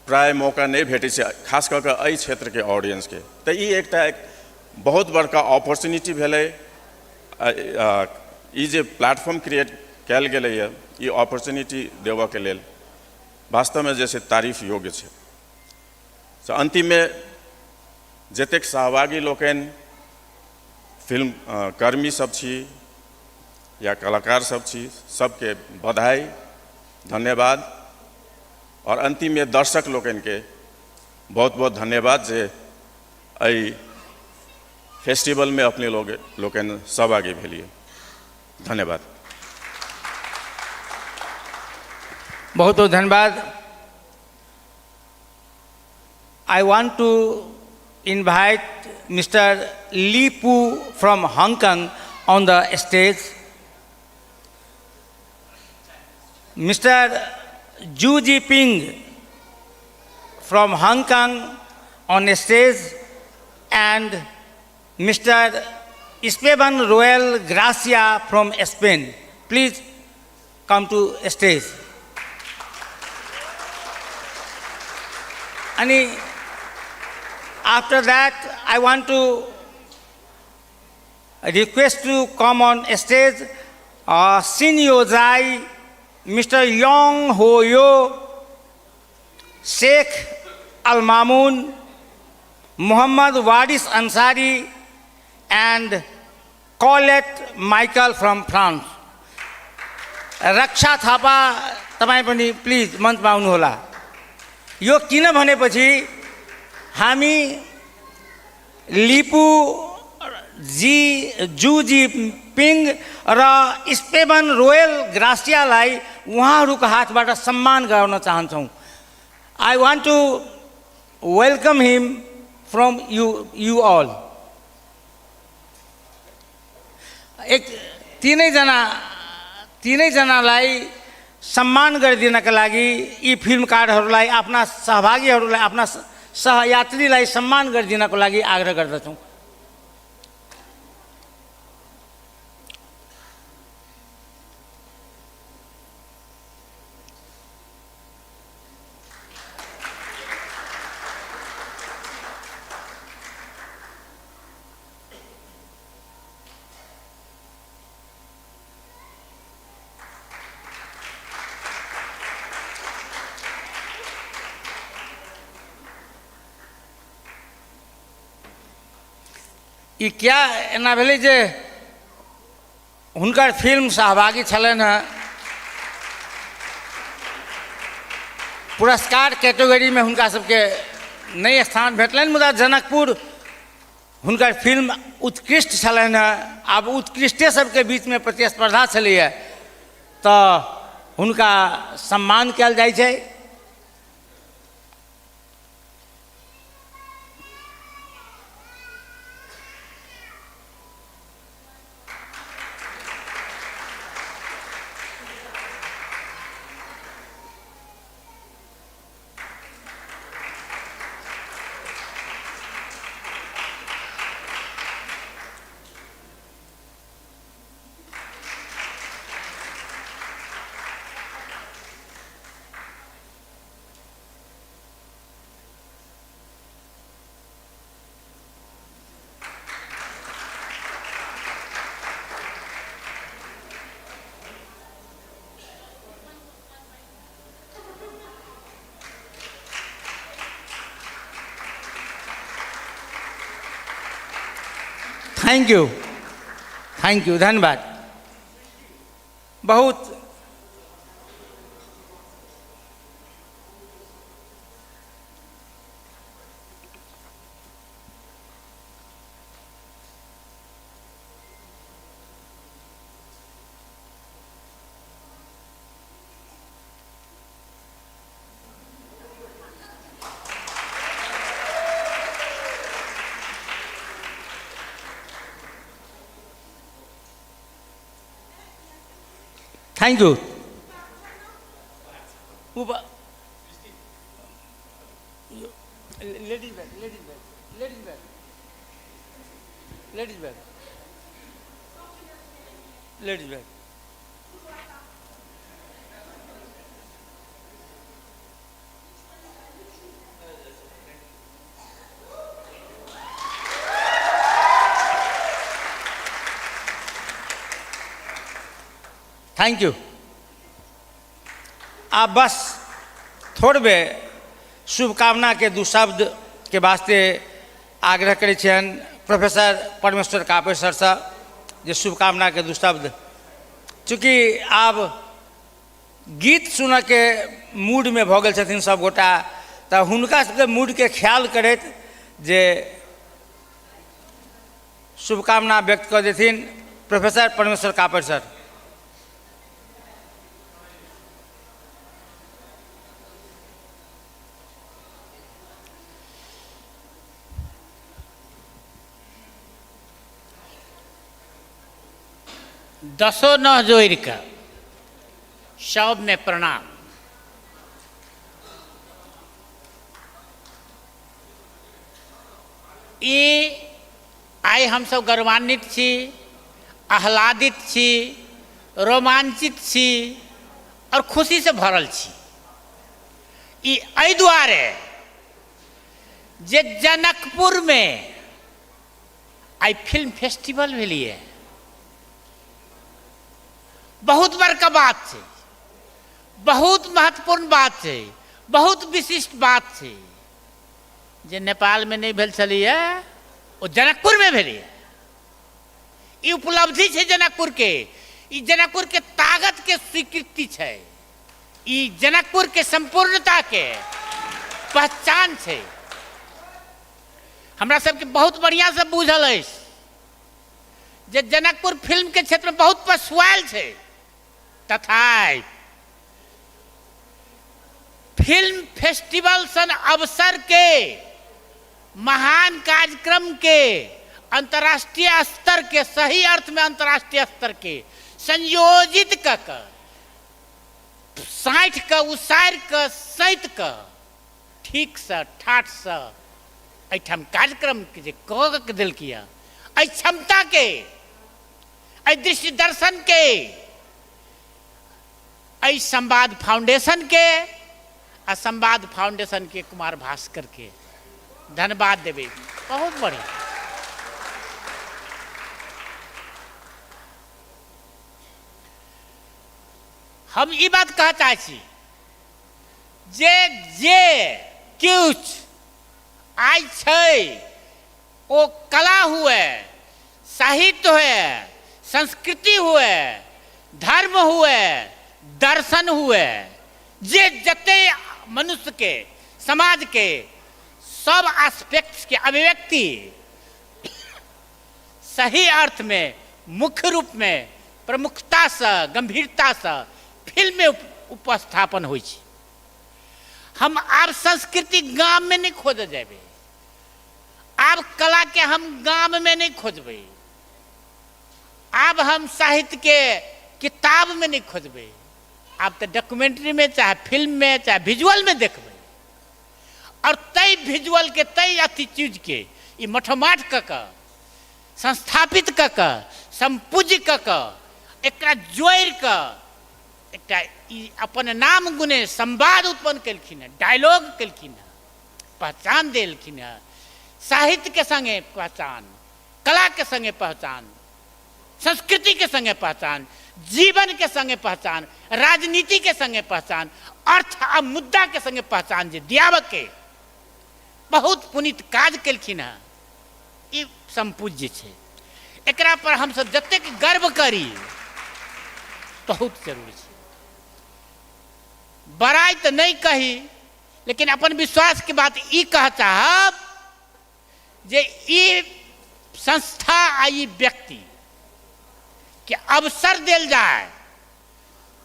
प्राय मौका नहि भेटै छै, खास कऽ कऽ एहि क्षेत्रके ऑडियंसके, तऽ ई एकटा एक बहुत बड़का अपॉर्चुनिटी भेलै। ई जे प्लेटफॉर्म क्रिएट कयल गेलैए ई अपॉर्चुनिटी देबऽके लेल वास्तवमे जे छै तारीफ योग्य छै। तऽ अन्तिममे जतेक सहभागी लोकनि फिल्म कर्मी सब छी या कलाकार सब छी, सबके बधाई, धन्यवाद। और अन्तिममे दर्शक लोकनिके बहुत बहुत धन्यवाद जे एहि फेस्टिवलमे अपने लोग लोकनि सहभागी भेलियै। धन्यवाद। बहुत बहुत धन्यवाद। I want to invite Mr. Li Pu from Hong Kong on the stage. Mr. Zhu Jiping from Hong Kong on stage and Mr. Esteban Roel Gracia from Spain. Please come to stage. And after that, I want to request to come on stage Shin Jai, Mr. Yong Ho Yo, Sheikh Al Mamun, Muhammad Waris Ansari, and Colette Michael from France. रक्षा थापा तपाईँ पनि please मञ्चमा आउनुहोला। यो किन भनेपछि हामी लिपु जी जु जी पिङ र Steven royal ग्रासियालाई उहाँहरूको हातबाट सम्मान गराउन चाहन्छौँ। I want to welcome him from you all. एक तिनैजनालाई सम्मान गरिदिनका लागि यी फिल्मकारहरूलाई, आफ्ना सहभागीहरूलाई, आफ्ना सहयात्रीलाई सम्मान गरिदिनको लागि आग्रह गर्दछौँ। ई क्या एना भेलै जे हुनकर फिल्म सहभागी छलनि हेँ, पुरस्कार कैटेगरीमे हुनका सबके नहि स्थान भेटलनि, मुदा जनकपुर हुनकर फिल्म उत्कृष्ट छलनि हेँ। आब उत्कृष्टे सबके बीचमे प्रतिस्पर्धा छलैए तऽ हुनका सम्मान कयल जाइ छै। Thank you, thank you, धन्यवाद। बहुत thank you. Ladies bag, ladies bag, ladies bag, ladies bag, ladies bag. Thank you. आ बस थोड़बे शुभकामना के दू शब्द के वास्ते आग्रह करै छियनि प्रोफेसर परमेश्वर कापड़ि सरसँ जे शुभकामना के दू शब्द। चूँकि आब गीत सुनऽके मूडमे भऽ गेल छथिन सब गोटा, तऽ हुनका सबके मूडके ख्याल करैत जे शुभकामना व्यक्त कऽ देथिन प्रोफेसर परमेश्वर कापड़ि सर। दसो नह जोड़ि कऽ सबमे प्रणाम। ई आइ हमसब गौरवान्वित छी, आह्लादित छी, रोमांचित छी आओर खुशीसँ भरल छी। ई एहि दुआरे जे जनकपुरमे आइ फिल्म फेस्टिवल भेलियै, बहुत बड़का बात छै, बहुत महत्वपूर्ण बात छै, बहुत विशिष्ट बात छै जे नेपालमे नहि भेल छलैए ओ जनकपुरमे भेलैए। ई उपलब्धि छै जनकपुरके, ई जनकपुरके ताकतके स्वीकृति छै, ई जनकपुरके सम्पूर्णताके पहचान छै। हमरा सबके बहुत बढ़िआँसँ बुझल अछि जे जनकपुर फिल्मके क्षेत्रमे बहुत पछुआयल छै, तथापि फिल्म फेस्टिवल सन अवसरके महान कार्यक्रमके अंतर्राष्ट्रीय स्तर के, सही अर्थ में अंतर्राष्ट्रीय स्तर के संयोजित क के साँठि कऽ उसारि कऽ सैत कऽ ठीकसँ ठाठसँ एहिठाम कार्यक्रम के जे कऽ के देलकै हँ, एहि क्षमताके, एहि दृष्टि दर्शनके, एहि संवाद फाउंडेशनके आ संवाद फाउंडेशनके कुमार भास्करके धन्यवाद देबै। बहुत बढ़िया। हम ई बात कहऽ चाहै छी जे जे किछु आइ छै ओ कला हुए, साहित्य हुए, संस्कृति हुए, धर्म हुए, दर्शन हुए, जे जते मनुष्यके समाजके सब एस्पेक्ट्सके अभिव्यक्ति सही अर्थमे मुख्य रूपमे प्रमुखतासँ गंभीरतासँ फिल्ममे उपस्थापन होइ छै। हम आब संस्कृति गाममे नहि खोजऽ जेबै, आब कलाके हम गाममे नहि खोजबै, आब हम साहित्यके किताबमे नहि खोजबै, आब तऽ डॉक्यूमेंट्रीमे चाहे फिल्ममे चाहे विजुअलमे देखबै। आओर ताहि विजुअलके ताहि अथी चीजके ई मठोमाठ कऽ कऽ संस्थापित कऽ कऽ सम्पूज्य कऽ कऽ एकरा जोड़ि कऽ एकटा ई अपन नाम गुणे संवाद उत्पन्न केलखिन हँ, डायलॉग केलखिन हँ, पहचान देलखिन हँ, साहित्यके सङ्गे पहचान, कलाके सङ्गे पहचान, संस्कृतिके सङ्गे पहचान, जीवनके सङ्गे पहचान, राजनीतिके सङ्गे पहचान, अर्थ आ मुद्दाके सङ्गे पहचान जे दियाबऽके बहुत पुनीत काज केलखिन हँ, ई सम्पूज्य छै। एकरा पर हमसब जतेक गर्व करी बहुत जरूरी छै। बड़ाइ तऽ नहि कही, लेकिन अपन विश्वासके बात ई कह चाहब जे ई संस्था आ ई व्यक्ति के अवसर देल जाय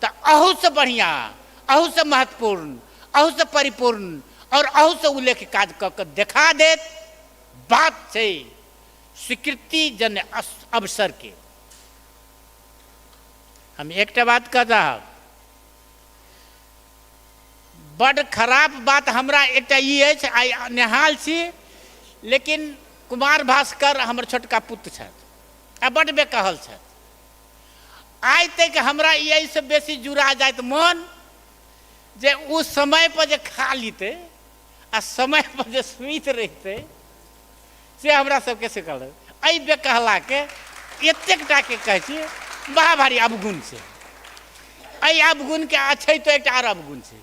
तऽ अहूसँ बढ़िआँ, अहूसँ महत्वपूर्ण, अहूसँ परिपूर्ण और अहूसँ उल्लेख काज कऽ कऽ देखा देत। बात छै स्वीकृति जन्य अवसरके। हम एकटा बात कह चाहब, बड्ड खराब बात हमरा एकटा ई अछि, आइ नेहाल छी, लेकिन कुमार भास्कर हमर छोटका पुत्र छथि आ बड्ड बेकहल छथि। आइ तक हमरा ई एहिसँ बेसी जुड़ा जाइत मन जे ओ समयपर जे खा लितै आ समयपर जे सुति रहितै से हमरा सबके सिखल। एहि बेकहलाके एतेक टाके कहै छी, बड़ा भारी अवगुण छै। एहि अवगुणके अछैतो एकटा आर अवगुण छै,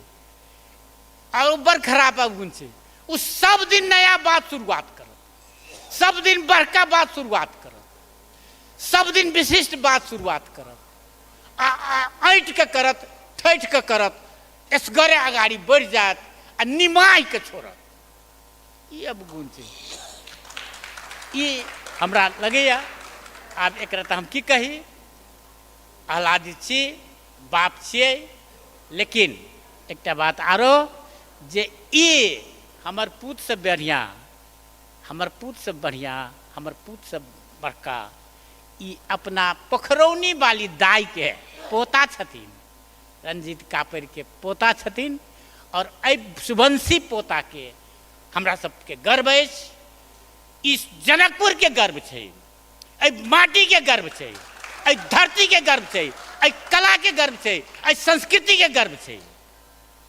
आओर ओ बड़ खराब अवगुण छै। ओ सब दिन नया बात शुरुआत करत, सब दिन बड़का बात शुरुआत करत, सब दिन विशिष्ट बात शुरुआत करत, आ ऐँठ कऽ करत, ठैठ कऽ करत, एसगरे अगाड़ी बढ़ि जायत आ निमाहि कऽ छोड़त। ई अवगुण छै, ई हमरा लगैए। आब एकरा तऽ हम की कही, आह्लादित छी, बाप छियै, लेकिन एकटा बात आरो जे ई हमर पूतसँ बढ़िआँ, हमर पूतसँ बढ़िआँ, हमर पूतसँ बड़का ई अपना पोखरौनी वाली दाइके पोता छथिन, रंजीत कापड़िके पोता छथिन। और एहि सुवंशी पोताके हमरा सबके गर्व अछि, ई जनकपुरके गर्व छै, एहि माटीके गर्व छै, एहि धरतीके गर्व छै, एहि कलाके गर्व छै, एहि संस्कृतिके गर्व छै।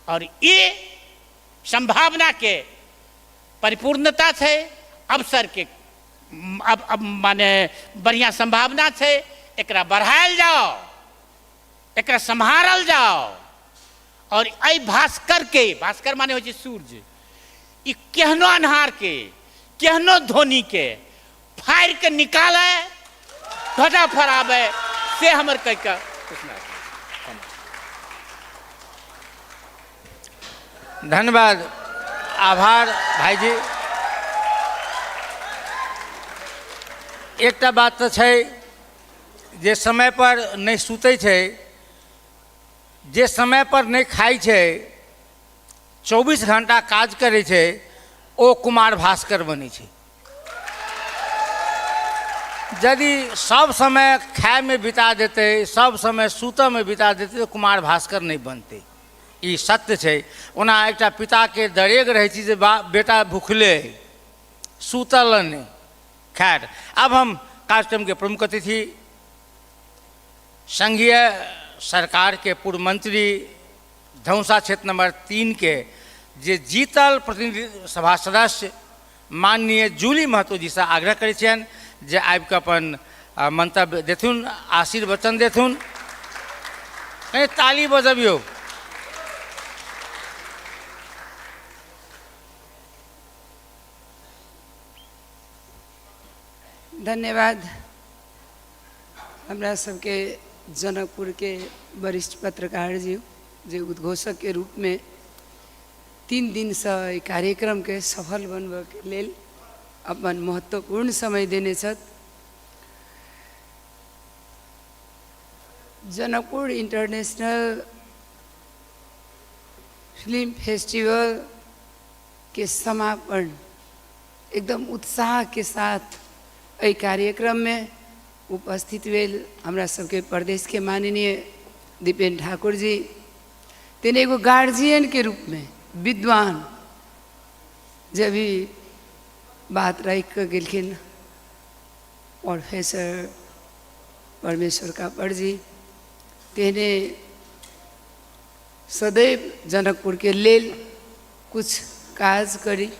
और ई संभावनाके परिपूर्णता छै, अवसरके अब माने बढ़िआँ संभावना छै। एकरा बढ़ायल जाओ, एकरा सम्हारल जाओ। और एहि भास्कर के, भास्कर माने होइ छै सूर्य, ई केहनो अन्हार के, केहनो ध्वनि के फाड़ि के निकाले, ध्वजा फहरावे, से हमर कहि के घोषणा। धन्यवाद, आभार भाईजी। एकटा बात तऽ छै जे समय पर नहि सुतै छै, जे समय पर नहि खाइ छै, 24 घंटा काज करै छै, ओ कुमार भास्कर बनै छै। यदि सब समय खायमे बिता देतै, सब समय सुतऽमे बिता देतै, तऽ कुमार भास्कर नहि बनतै। ई सत्य छै। ओना एकटा पिताके दरेग रहै छै जे बेटा भुखले अइ, सुतल नहि। खैर, आब हम कार्यक्रमके प्रमुख अतिथि संघीय सरकारके पूर्व मंत्री धौंसा क्षेत्र नंबर 3 के जे जीतल प्रतिनिधि सभा सदस्य माननीय जूली महतो जी से आग्रह करै छियनि जे आबि कऽ अपन मंतव्य देथुन, आशीर्वचन देथुन। कहीं ताली बजबियौ। धन्यवाद। हमरा सबके जनकपुर के वरिष्ठ पत्रकार जी जे उद्घोषक के रूप में 3 दिन से एहि कार्यक्रम के सफल बनबऽ के लेल अपन महत्वपूर्ण समय देने छथि। जनकपुर इंटरनेशनल फिल्म फेस्टिवल के समापन एकदम उत्साह के साथ एहि कार्यक्रम में उपस्थित भेल हमरा सबके प्रदेश के माननीय दीपेन ठाकुर जी, तेने एगो गार्जियन के रूप में विद्वान जे अभी बात राखि कऽ गेलखिन प्रोफेसर परमेश्वर कापड़ जी, तेहने सदैव जनकपुर के लेल कुछ काज करी।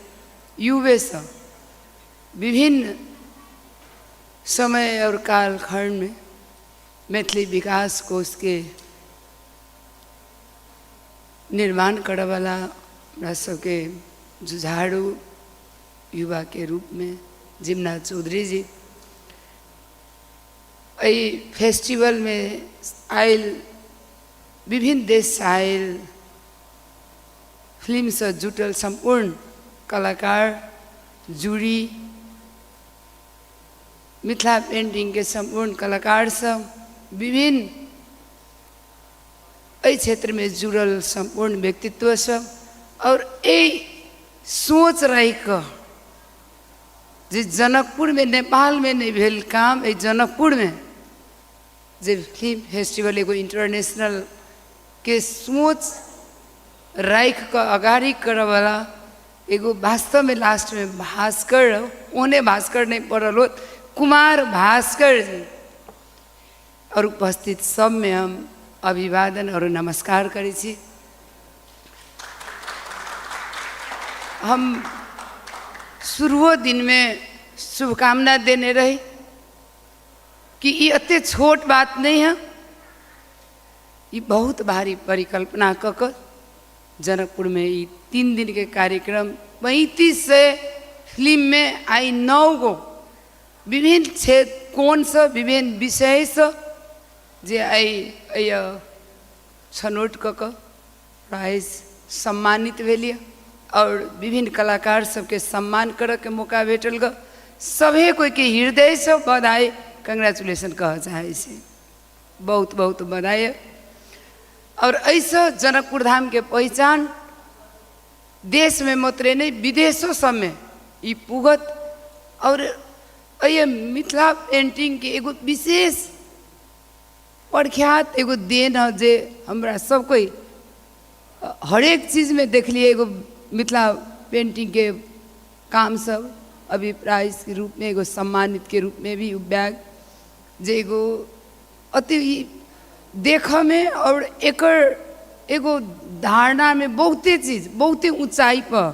युवेसँ विभिन्न समय और कालखंड में मैथिली विकास कोष के निर्माण करऽवला हमरा सबके जुझारू युवा के रूप में जिमनाथ चौधरी जी, एहि फेस्टिवलमे आयल विभिन्न देशसँ आयल फिल्मसँ जुटल सम्पूर्ण कलाकार, जूरी, मिथिला पेंटिंगके सम्पूर्ण कलाकार सब, विभिन्न एहि क्षेत्रमे जुड़ल सम्पूर्ण व्यक्तित्व सब, और एहि सोच राखिकऽ जे जनकपुरमे नेपालमे नहि भेल काम, एहि जनकपुरमे जे फिल्म फेस्टिवल एगो इंटरनेशनल के सोच राखि कऽ अगाड़ी करऽवला एगो वास्तवमे लास्टमे भास्कर, ओहने भास्कर नहि पड़ल होत, कुमार भास्कर जी और उपस्थित सबमे हम अभिवादन और नमस्कार करै छी। हम शुरुओ दिनमे शुभकामना देने रही कि ई एते छोट बात नहि है, ई बहुत भारी परिकल्पना कऽ कऽ जनकपुरमे ई 3 दिनके कार्यक्रम 3500 फिल्ममे आइ 9 गो विभिन्न क्षेत्र कोणसँ विभिन्न विषयसँ जे आइ एहि छनौट कऽ कऽ प्राइज सम्मानित भेल यऽ और विभिन्न कलाकार सबके सम्मान करऽके मौका भेटल गऽ। सभे कोइके हृदयसँ बधाई, कंग्रेचुलेशन कहऽ चाहै छी, बहुत बहुत बधाई। और एहिसँ जनकपुर धामके पहिचान देशमे मात्रे नहि विदेशो सबमे ई पुगत। और एहि मिथिला पेंटिंगके एगो विशेष प्रख्यात एगो देन है जे हमरा सब कोइ हरेक चीजमे देखलियै एगो मिथिला पेंटिंगके काम सब अभी प्राइजके रूपमे एगो सम्मानितके रूपमे भी उ बैग जे एगो अति देखऽमे और एकर एगो धारणामे बहुते चीज बहुते ऊँचाइपर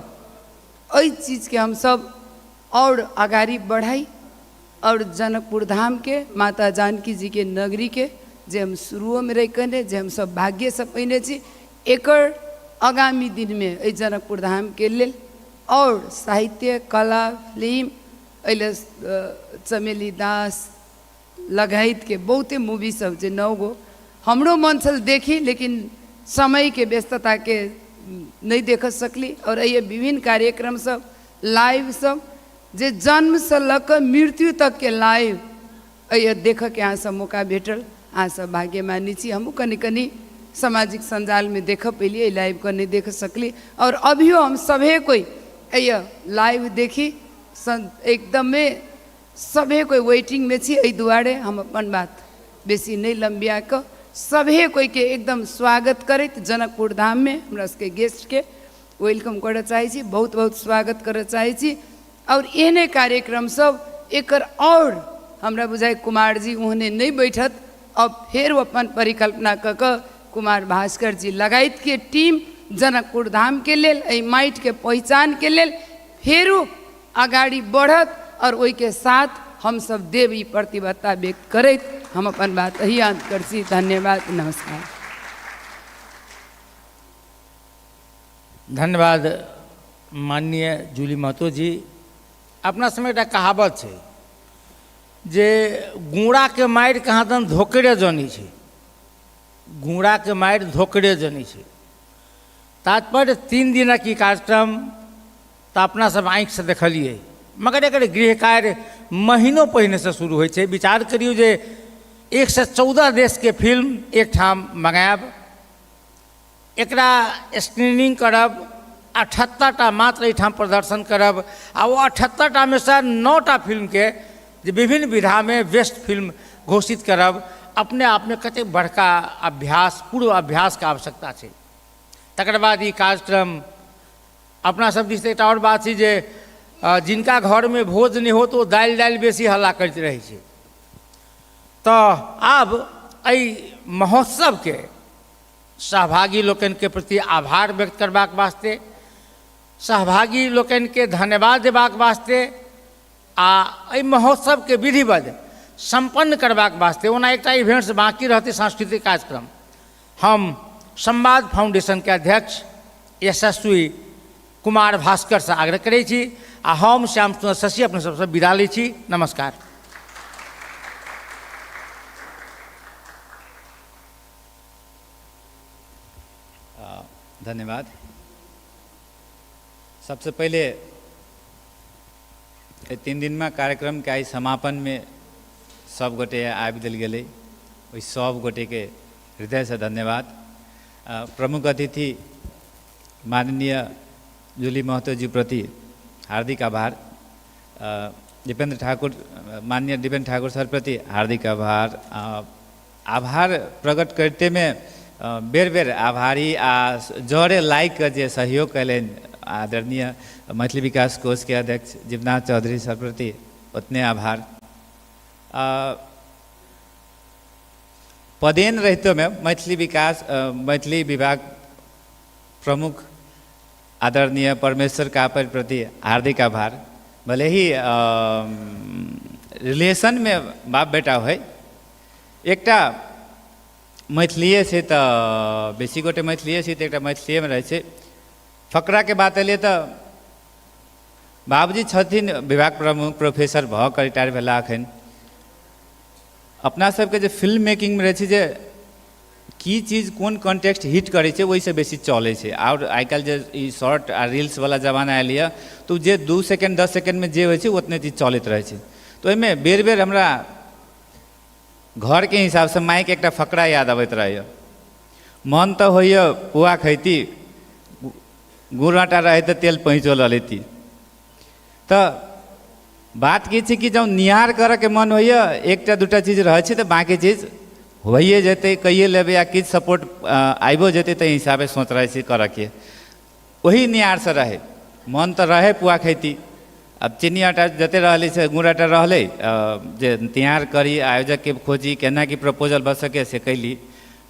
एहि चीजके हमसब और अगाड़ी बढ़ाइ और जनकपुर धामके माता जानकी जीके नगरीके जे हम शुरुओमे रहि कहने जे हमसब भाग्यसँ पहिने छी, एकर आगामी दिनमे एहि जनकपुर धामके लेल और साहित्य, कला, फिल्म एहि लेल चमेली दास लगायतके बहुते मूवी सब जे 9 गो हमरो मन छल देखी, लेकिन समयके व्यस्तताके नहि देख सकली। और एहि विभिन्न कार्यक्रम सब लाइव सब जे जन्मसँ लऽ कऽ मृत्यु तकके लाइव एहि देखऽके अहाँ सब मौका भेटल, अहाँ सब भाग्यमानी छी। हमहूँ कनि कनि सामाजिक सञ्जालमे देखऽ पेलियै, लाइवके नहि देख सकली। और अभियो हम सभे कोइ एहि लाइव देखी एकदमे सभे कोइ वेटिंगमे छी। एहि दुआरे हम अपन बात बेसी नहि लम्बिया कऽ सभे कोइके एकदम स्वागत करैत जनकपुर धाममे हमरा सबके गेस्टके welcome करऽ चाहै छी, बहुत बहुत स्वागत करऽ चाहै छी। और एहने कार्यक्रम सब एकर और हमरा बुझाइ कुमारजी ओहने नहि बैठत, अब फेर ओ अपन परिकल्पना कऽ कऽ कुमार भास्कर जी लगायतके टीम जनकपुर धामके लेल एहि माटिके पहिचानके लेल फेरो अगाडि बढ़त और ओहिके साथ हमसब देव ई प्रतिबद्धता व्यक्त करैत हम अपन बात एही अंत करै छी। धन्यवाद, नमस्कार। धन्यवाद माननीय जूली महतो जी। अपना समय एकटा कहावत छै जे गुड़ाके मारि कहाँ दन धोकरे जनै छै, गुड़ाके मारि धोकरे जनै छै। तात्पर्य 3 दिनक ई कार्यक्रम तऽ अपना सब आँखिसँ देखलियै, मगर एकर गृह कार्य महीनो पहिनेसँ शुरू होइ छै। विचार करियौ जे 114 देशके फिल्म एकठाम मङ्गायब, एकरा स्क्रीनिंग करब, 78टा मात्र एहिठाम प्रदर्शन करब, आ ओ 78टामे सँ 9टा फिल्मके जे विभिन्न विधामे बेस्ट फिल्म घोषित करब, अपने आपमे कतेक बड़का अभ्यास, पूर्व अभ्यासके आवश्यकता छै। तकर बाद ई कार्यक्रम अपना सब दिस एकटा आओर बात छै जे जिनका घरमे भोज नहि होत ओ दालि दालि बेसी हल्ला करैत रहै छै। तऽ आब एहि महोत्सवके सहभागी लोकनिके प्रति आभार व्यक्त करबाक वास्ते, सहभागी लोकनिके धन्यवाद देबाक वास्ते आ एहि महोत्सवके विधिवत सम्पन्न करबाक वास्ते, ओना एकटा इवेंट्स बाँकी रहतै सांस्कृतिक कार्यक्रम, हम संवाद फाउंडेशनके अध्यक्ष यशस्वी कुमार भास्करसँ आग्रह करै छी आ हम श्याम सुन्दर शशि अपने सबसँ विदा लै छी। नमस्कार। धन्यवाद। सबसे पहिले एहि 3 दिनमा कार्यक्रमके आइ समापनमे सब गोटे आबि देल गेलै, ओहि सब गोटेके हृदयसँ धन्यवाद। प्रमुख अतिथि माननीय जूली महतो जी प्रति हार्दिक आभार। दीपेंद्र ठाकुर, माननीय दीपेंद्र ठाकुर सर प्रति हार्दिक आभार। आभार प्रकट करते में बेर बेर आभारी आ जरे लाइक के जे सहयोग कयलनि आदरणीय मैथिली विकास कोष के अध्यक्ष जीवनाथ चौधरी सर प्रति उतने आभार। पदेन रहितो में मैथिली विकास मैथिली विभाग प्रमुख आदरणीय परमेश्वर कापर प्रति हार्दिक आभार। भले ही रिलेशन में बाप बेटा होइ, एकटा मैथिलीए छै तऽ बेसी गोटे मैथिलीए छै तऽ एकटा मैथिलीएमे रहै छै। फकराके बात एलियै तऽ बाबूजी छथिन विभाग प्रमुख, प्रोफेसर भऽ कऽ रिटायर भेला एखन। अपना सबके जे फिल्म मेकिंगमे रहै छै जे की चीज कोन कॉन्टेक्स्ट हिट करै छै ओहिसँ बेसी चलै छै। आओर आइकाल्हि जे ई शॉर्ट आ रील्सवला जमाना आयल यऽ तऽ जे 2 सेकेंड 10 सेकेंडमे जे होइ छै ओतने चीज चलैत रहै छै। तऽ ओहिमे बेर बेर हमरा घरके हिसाबसँ मायके एकटा फकरा याद अबैत रहैए, मन तऽ होइए पुआ खैती, गुड़ आटा रहै तऽ तेल पैंचो लऽ लेती। तऽ बात की छै कि जँ निहार करऽके मन होइए एकटा दूटा चीज रहै छै तऽ बाँकी चीज होइए जेतै, कहिए लेबै आ किछु सपोर्ट आबिओ जेतै ताहि हिसाबे सोच रहै छी करऽके। ओही निहारसँ रहै, मन तऽ रहै पुआ खैती, अब चीनी आटा जते रहलै से गुड़ आटा रहलै, जे तिहार करी आयोजकके खोजी केना की प्रपोजल भऽ सकै से कैली।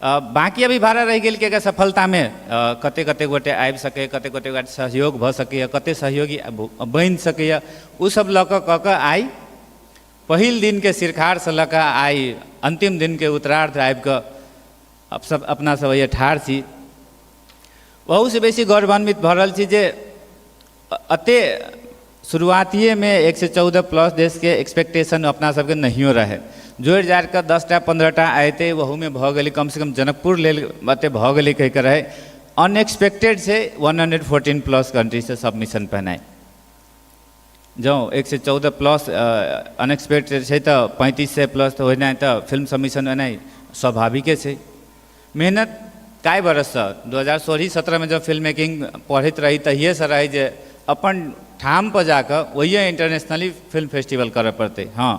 बाँकी अभी भाड़ा रहि गेल कि एकर सफलतामे कते कते गोटे आबि सकै, कते कते गोटे सहयोग भऽ सकैए, कते सहयोगी बनि सकैए, ओ सब लऽ कऽ कऽ कऽ आइ पहिल दिनके सिरखारसँ लऽ कऽ आइ अन्तिम दिनके उत्तरार्ध आबि कऽ अब सब अपना सब एहिए ठाढ़ छी। ओहूसँ बेसी गौरवान्वित भऽ रहल छी जे एते शुरुआतिएमे 114 प्लस देशके एक्सपेक्टेशन अपना सबके नहियो रहै, जोड़ि जाड़ि कऽ 10टा 15टा अयतै ओहूमे भऽ गेलै, कमसँ कम जनकपुर लेल एते भऽ गेलै कहि कऽ रहै। अनएक्सपेक्टेड छै 114 प्लस कन्ट्रीसँ सबमिशन पेनाइ। जँ 114 प्लस अनएक्सपेक्टेड छै तऽ 3500 प्लस तऽ होनाइ तऽ फिल्म सबमिशन होनाइ स्वाभाविके छै। मेहनत कए बरससँ 2016-17 जब फिल्म मेकिंग पढ़ैत रही तहिएसँ रहै जे अपन ठामपर जाकऽ ओहिए इंटरनेशनली फिल्म फेस्टिवल करऽ पड़तै। हँ,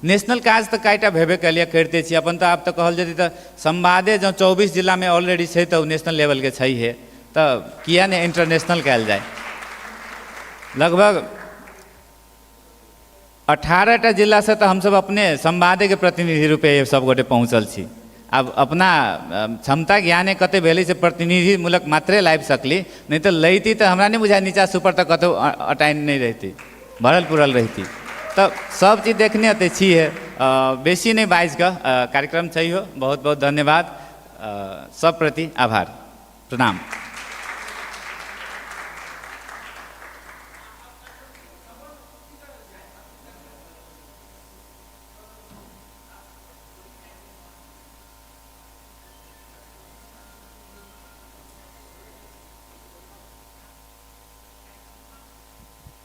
नेशनल काज तऽ कएटा भेबे कएलियै, करिते छी अपन। तऽ आब तऽ कहल जेतै तऽ संवादे जँ 24 जिलामे ऑलरेडी छै तऽ ओ नेशनल लेवलके छैहे, तऽ किए नहि इंटरनेशनल कयल जाय। लगभग 18टा जिलासँ तऽ हमसब अपने संवादेके प्रतिनिधि रूपे सब गोटे पहुँचल छी। आब अपना क्षमता ज्ञाने कते भेलै से प्रतिनिधिमूलक मात्रे लाबि सकली, नहि तऽ लैती तऽ हमरा नहि बुझाइ नीचा सुपर तऽ कतहु अटाइन नहि रहिती, भरल पुरल रहिती। तऽ सब चीज देखने तऽ छिहे, बेसी नहि बाजिकऽ कार्यक्रम छैहो। बहुत बहुत धन्यवाद, सब प्रति आभार, प्रणाम।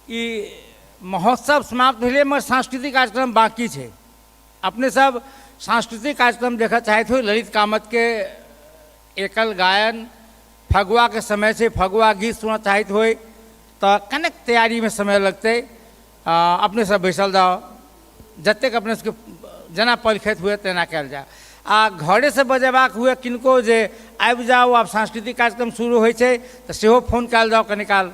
ई महोत्सव समाप्त भेलै मगर सांस्कृतिक कार्यक्रम बाँकी छै। अपने सब सांस्कृतिक कार्यक्रम देखऽ चाहैत हो, ललित कामत के एकल गायन फगुआ के समय छै, फगुआ गीत सुनऽ चाहैत होइ तऽ कनेक तैयारीमे समय लगतै। अपने सब बैसल जाउ, जतेक अपने सबके जेना पलखैत हुए तेना कयल जाय। आ घरेसँ बजेबाक हुए किनको जे आबि जाउ, आब सांस्कृतिक कार्यक्रम शुरू होइ छै तऽ सेहो फोन कयल जाउ कनी काल।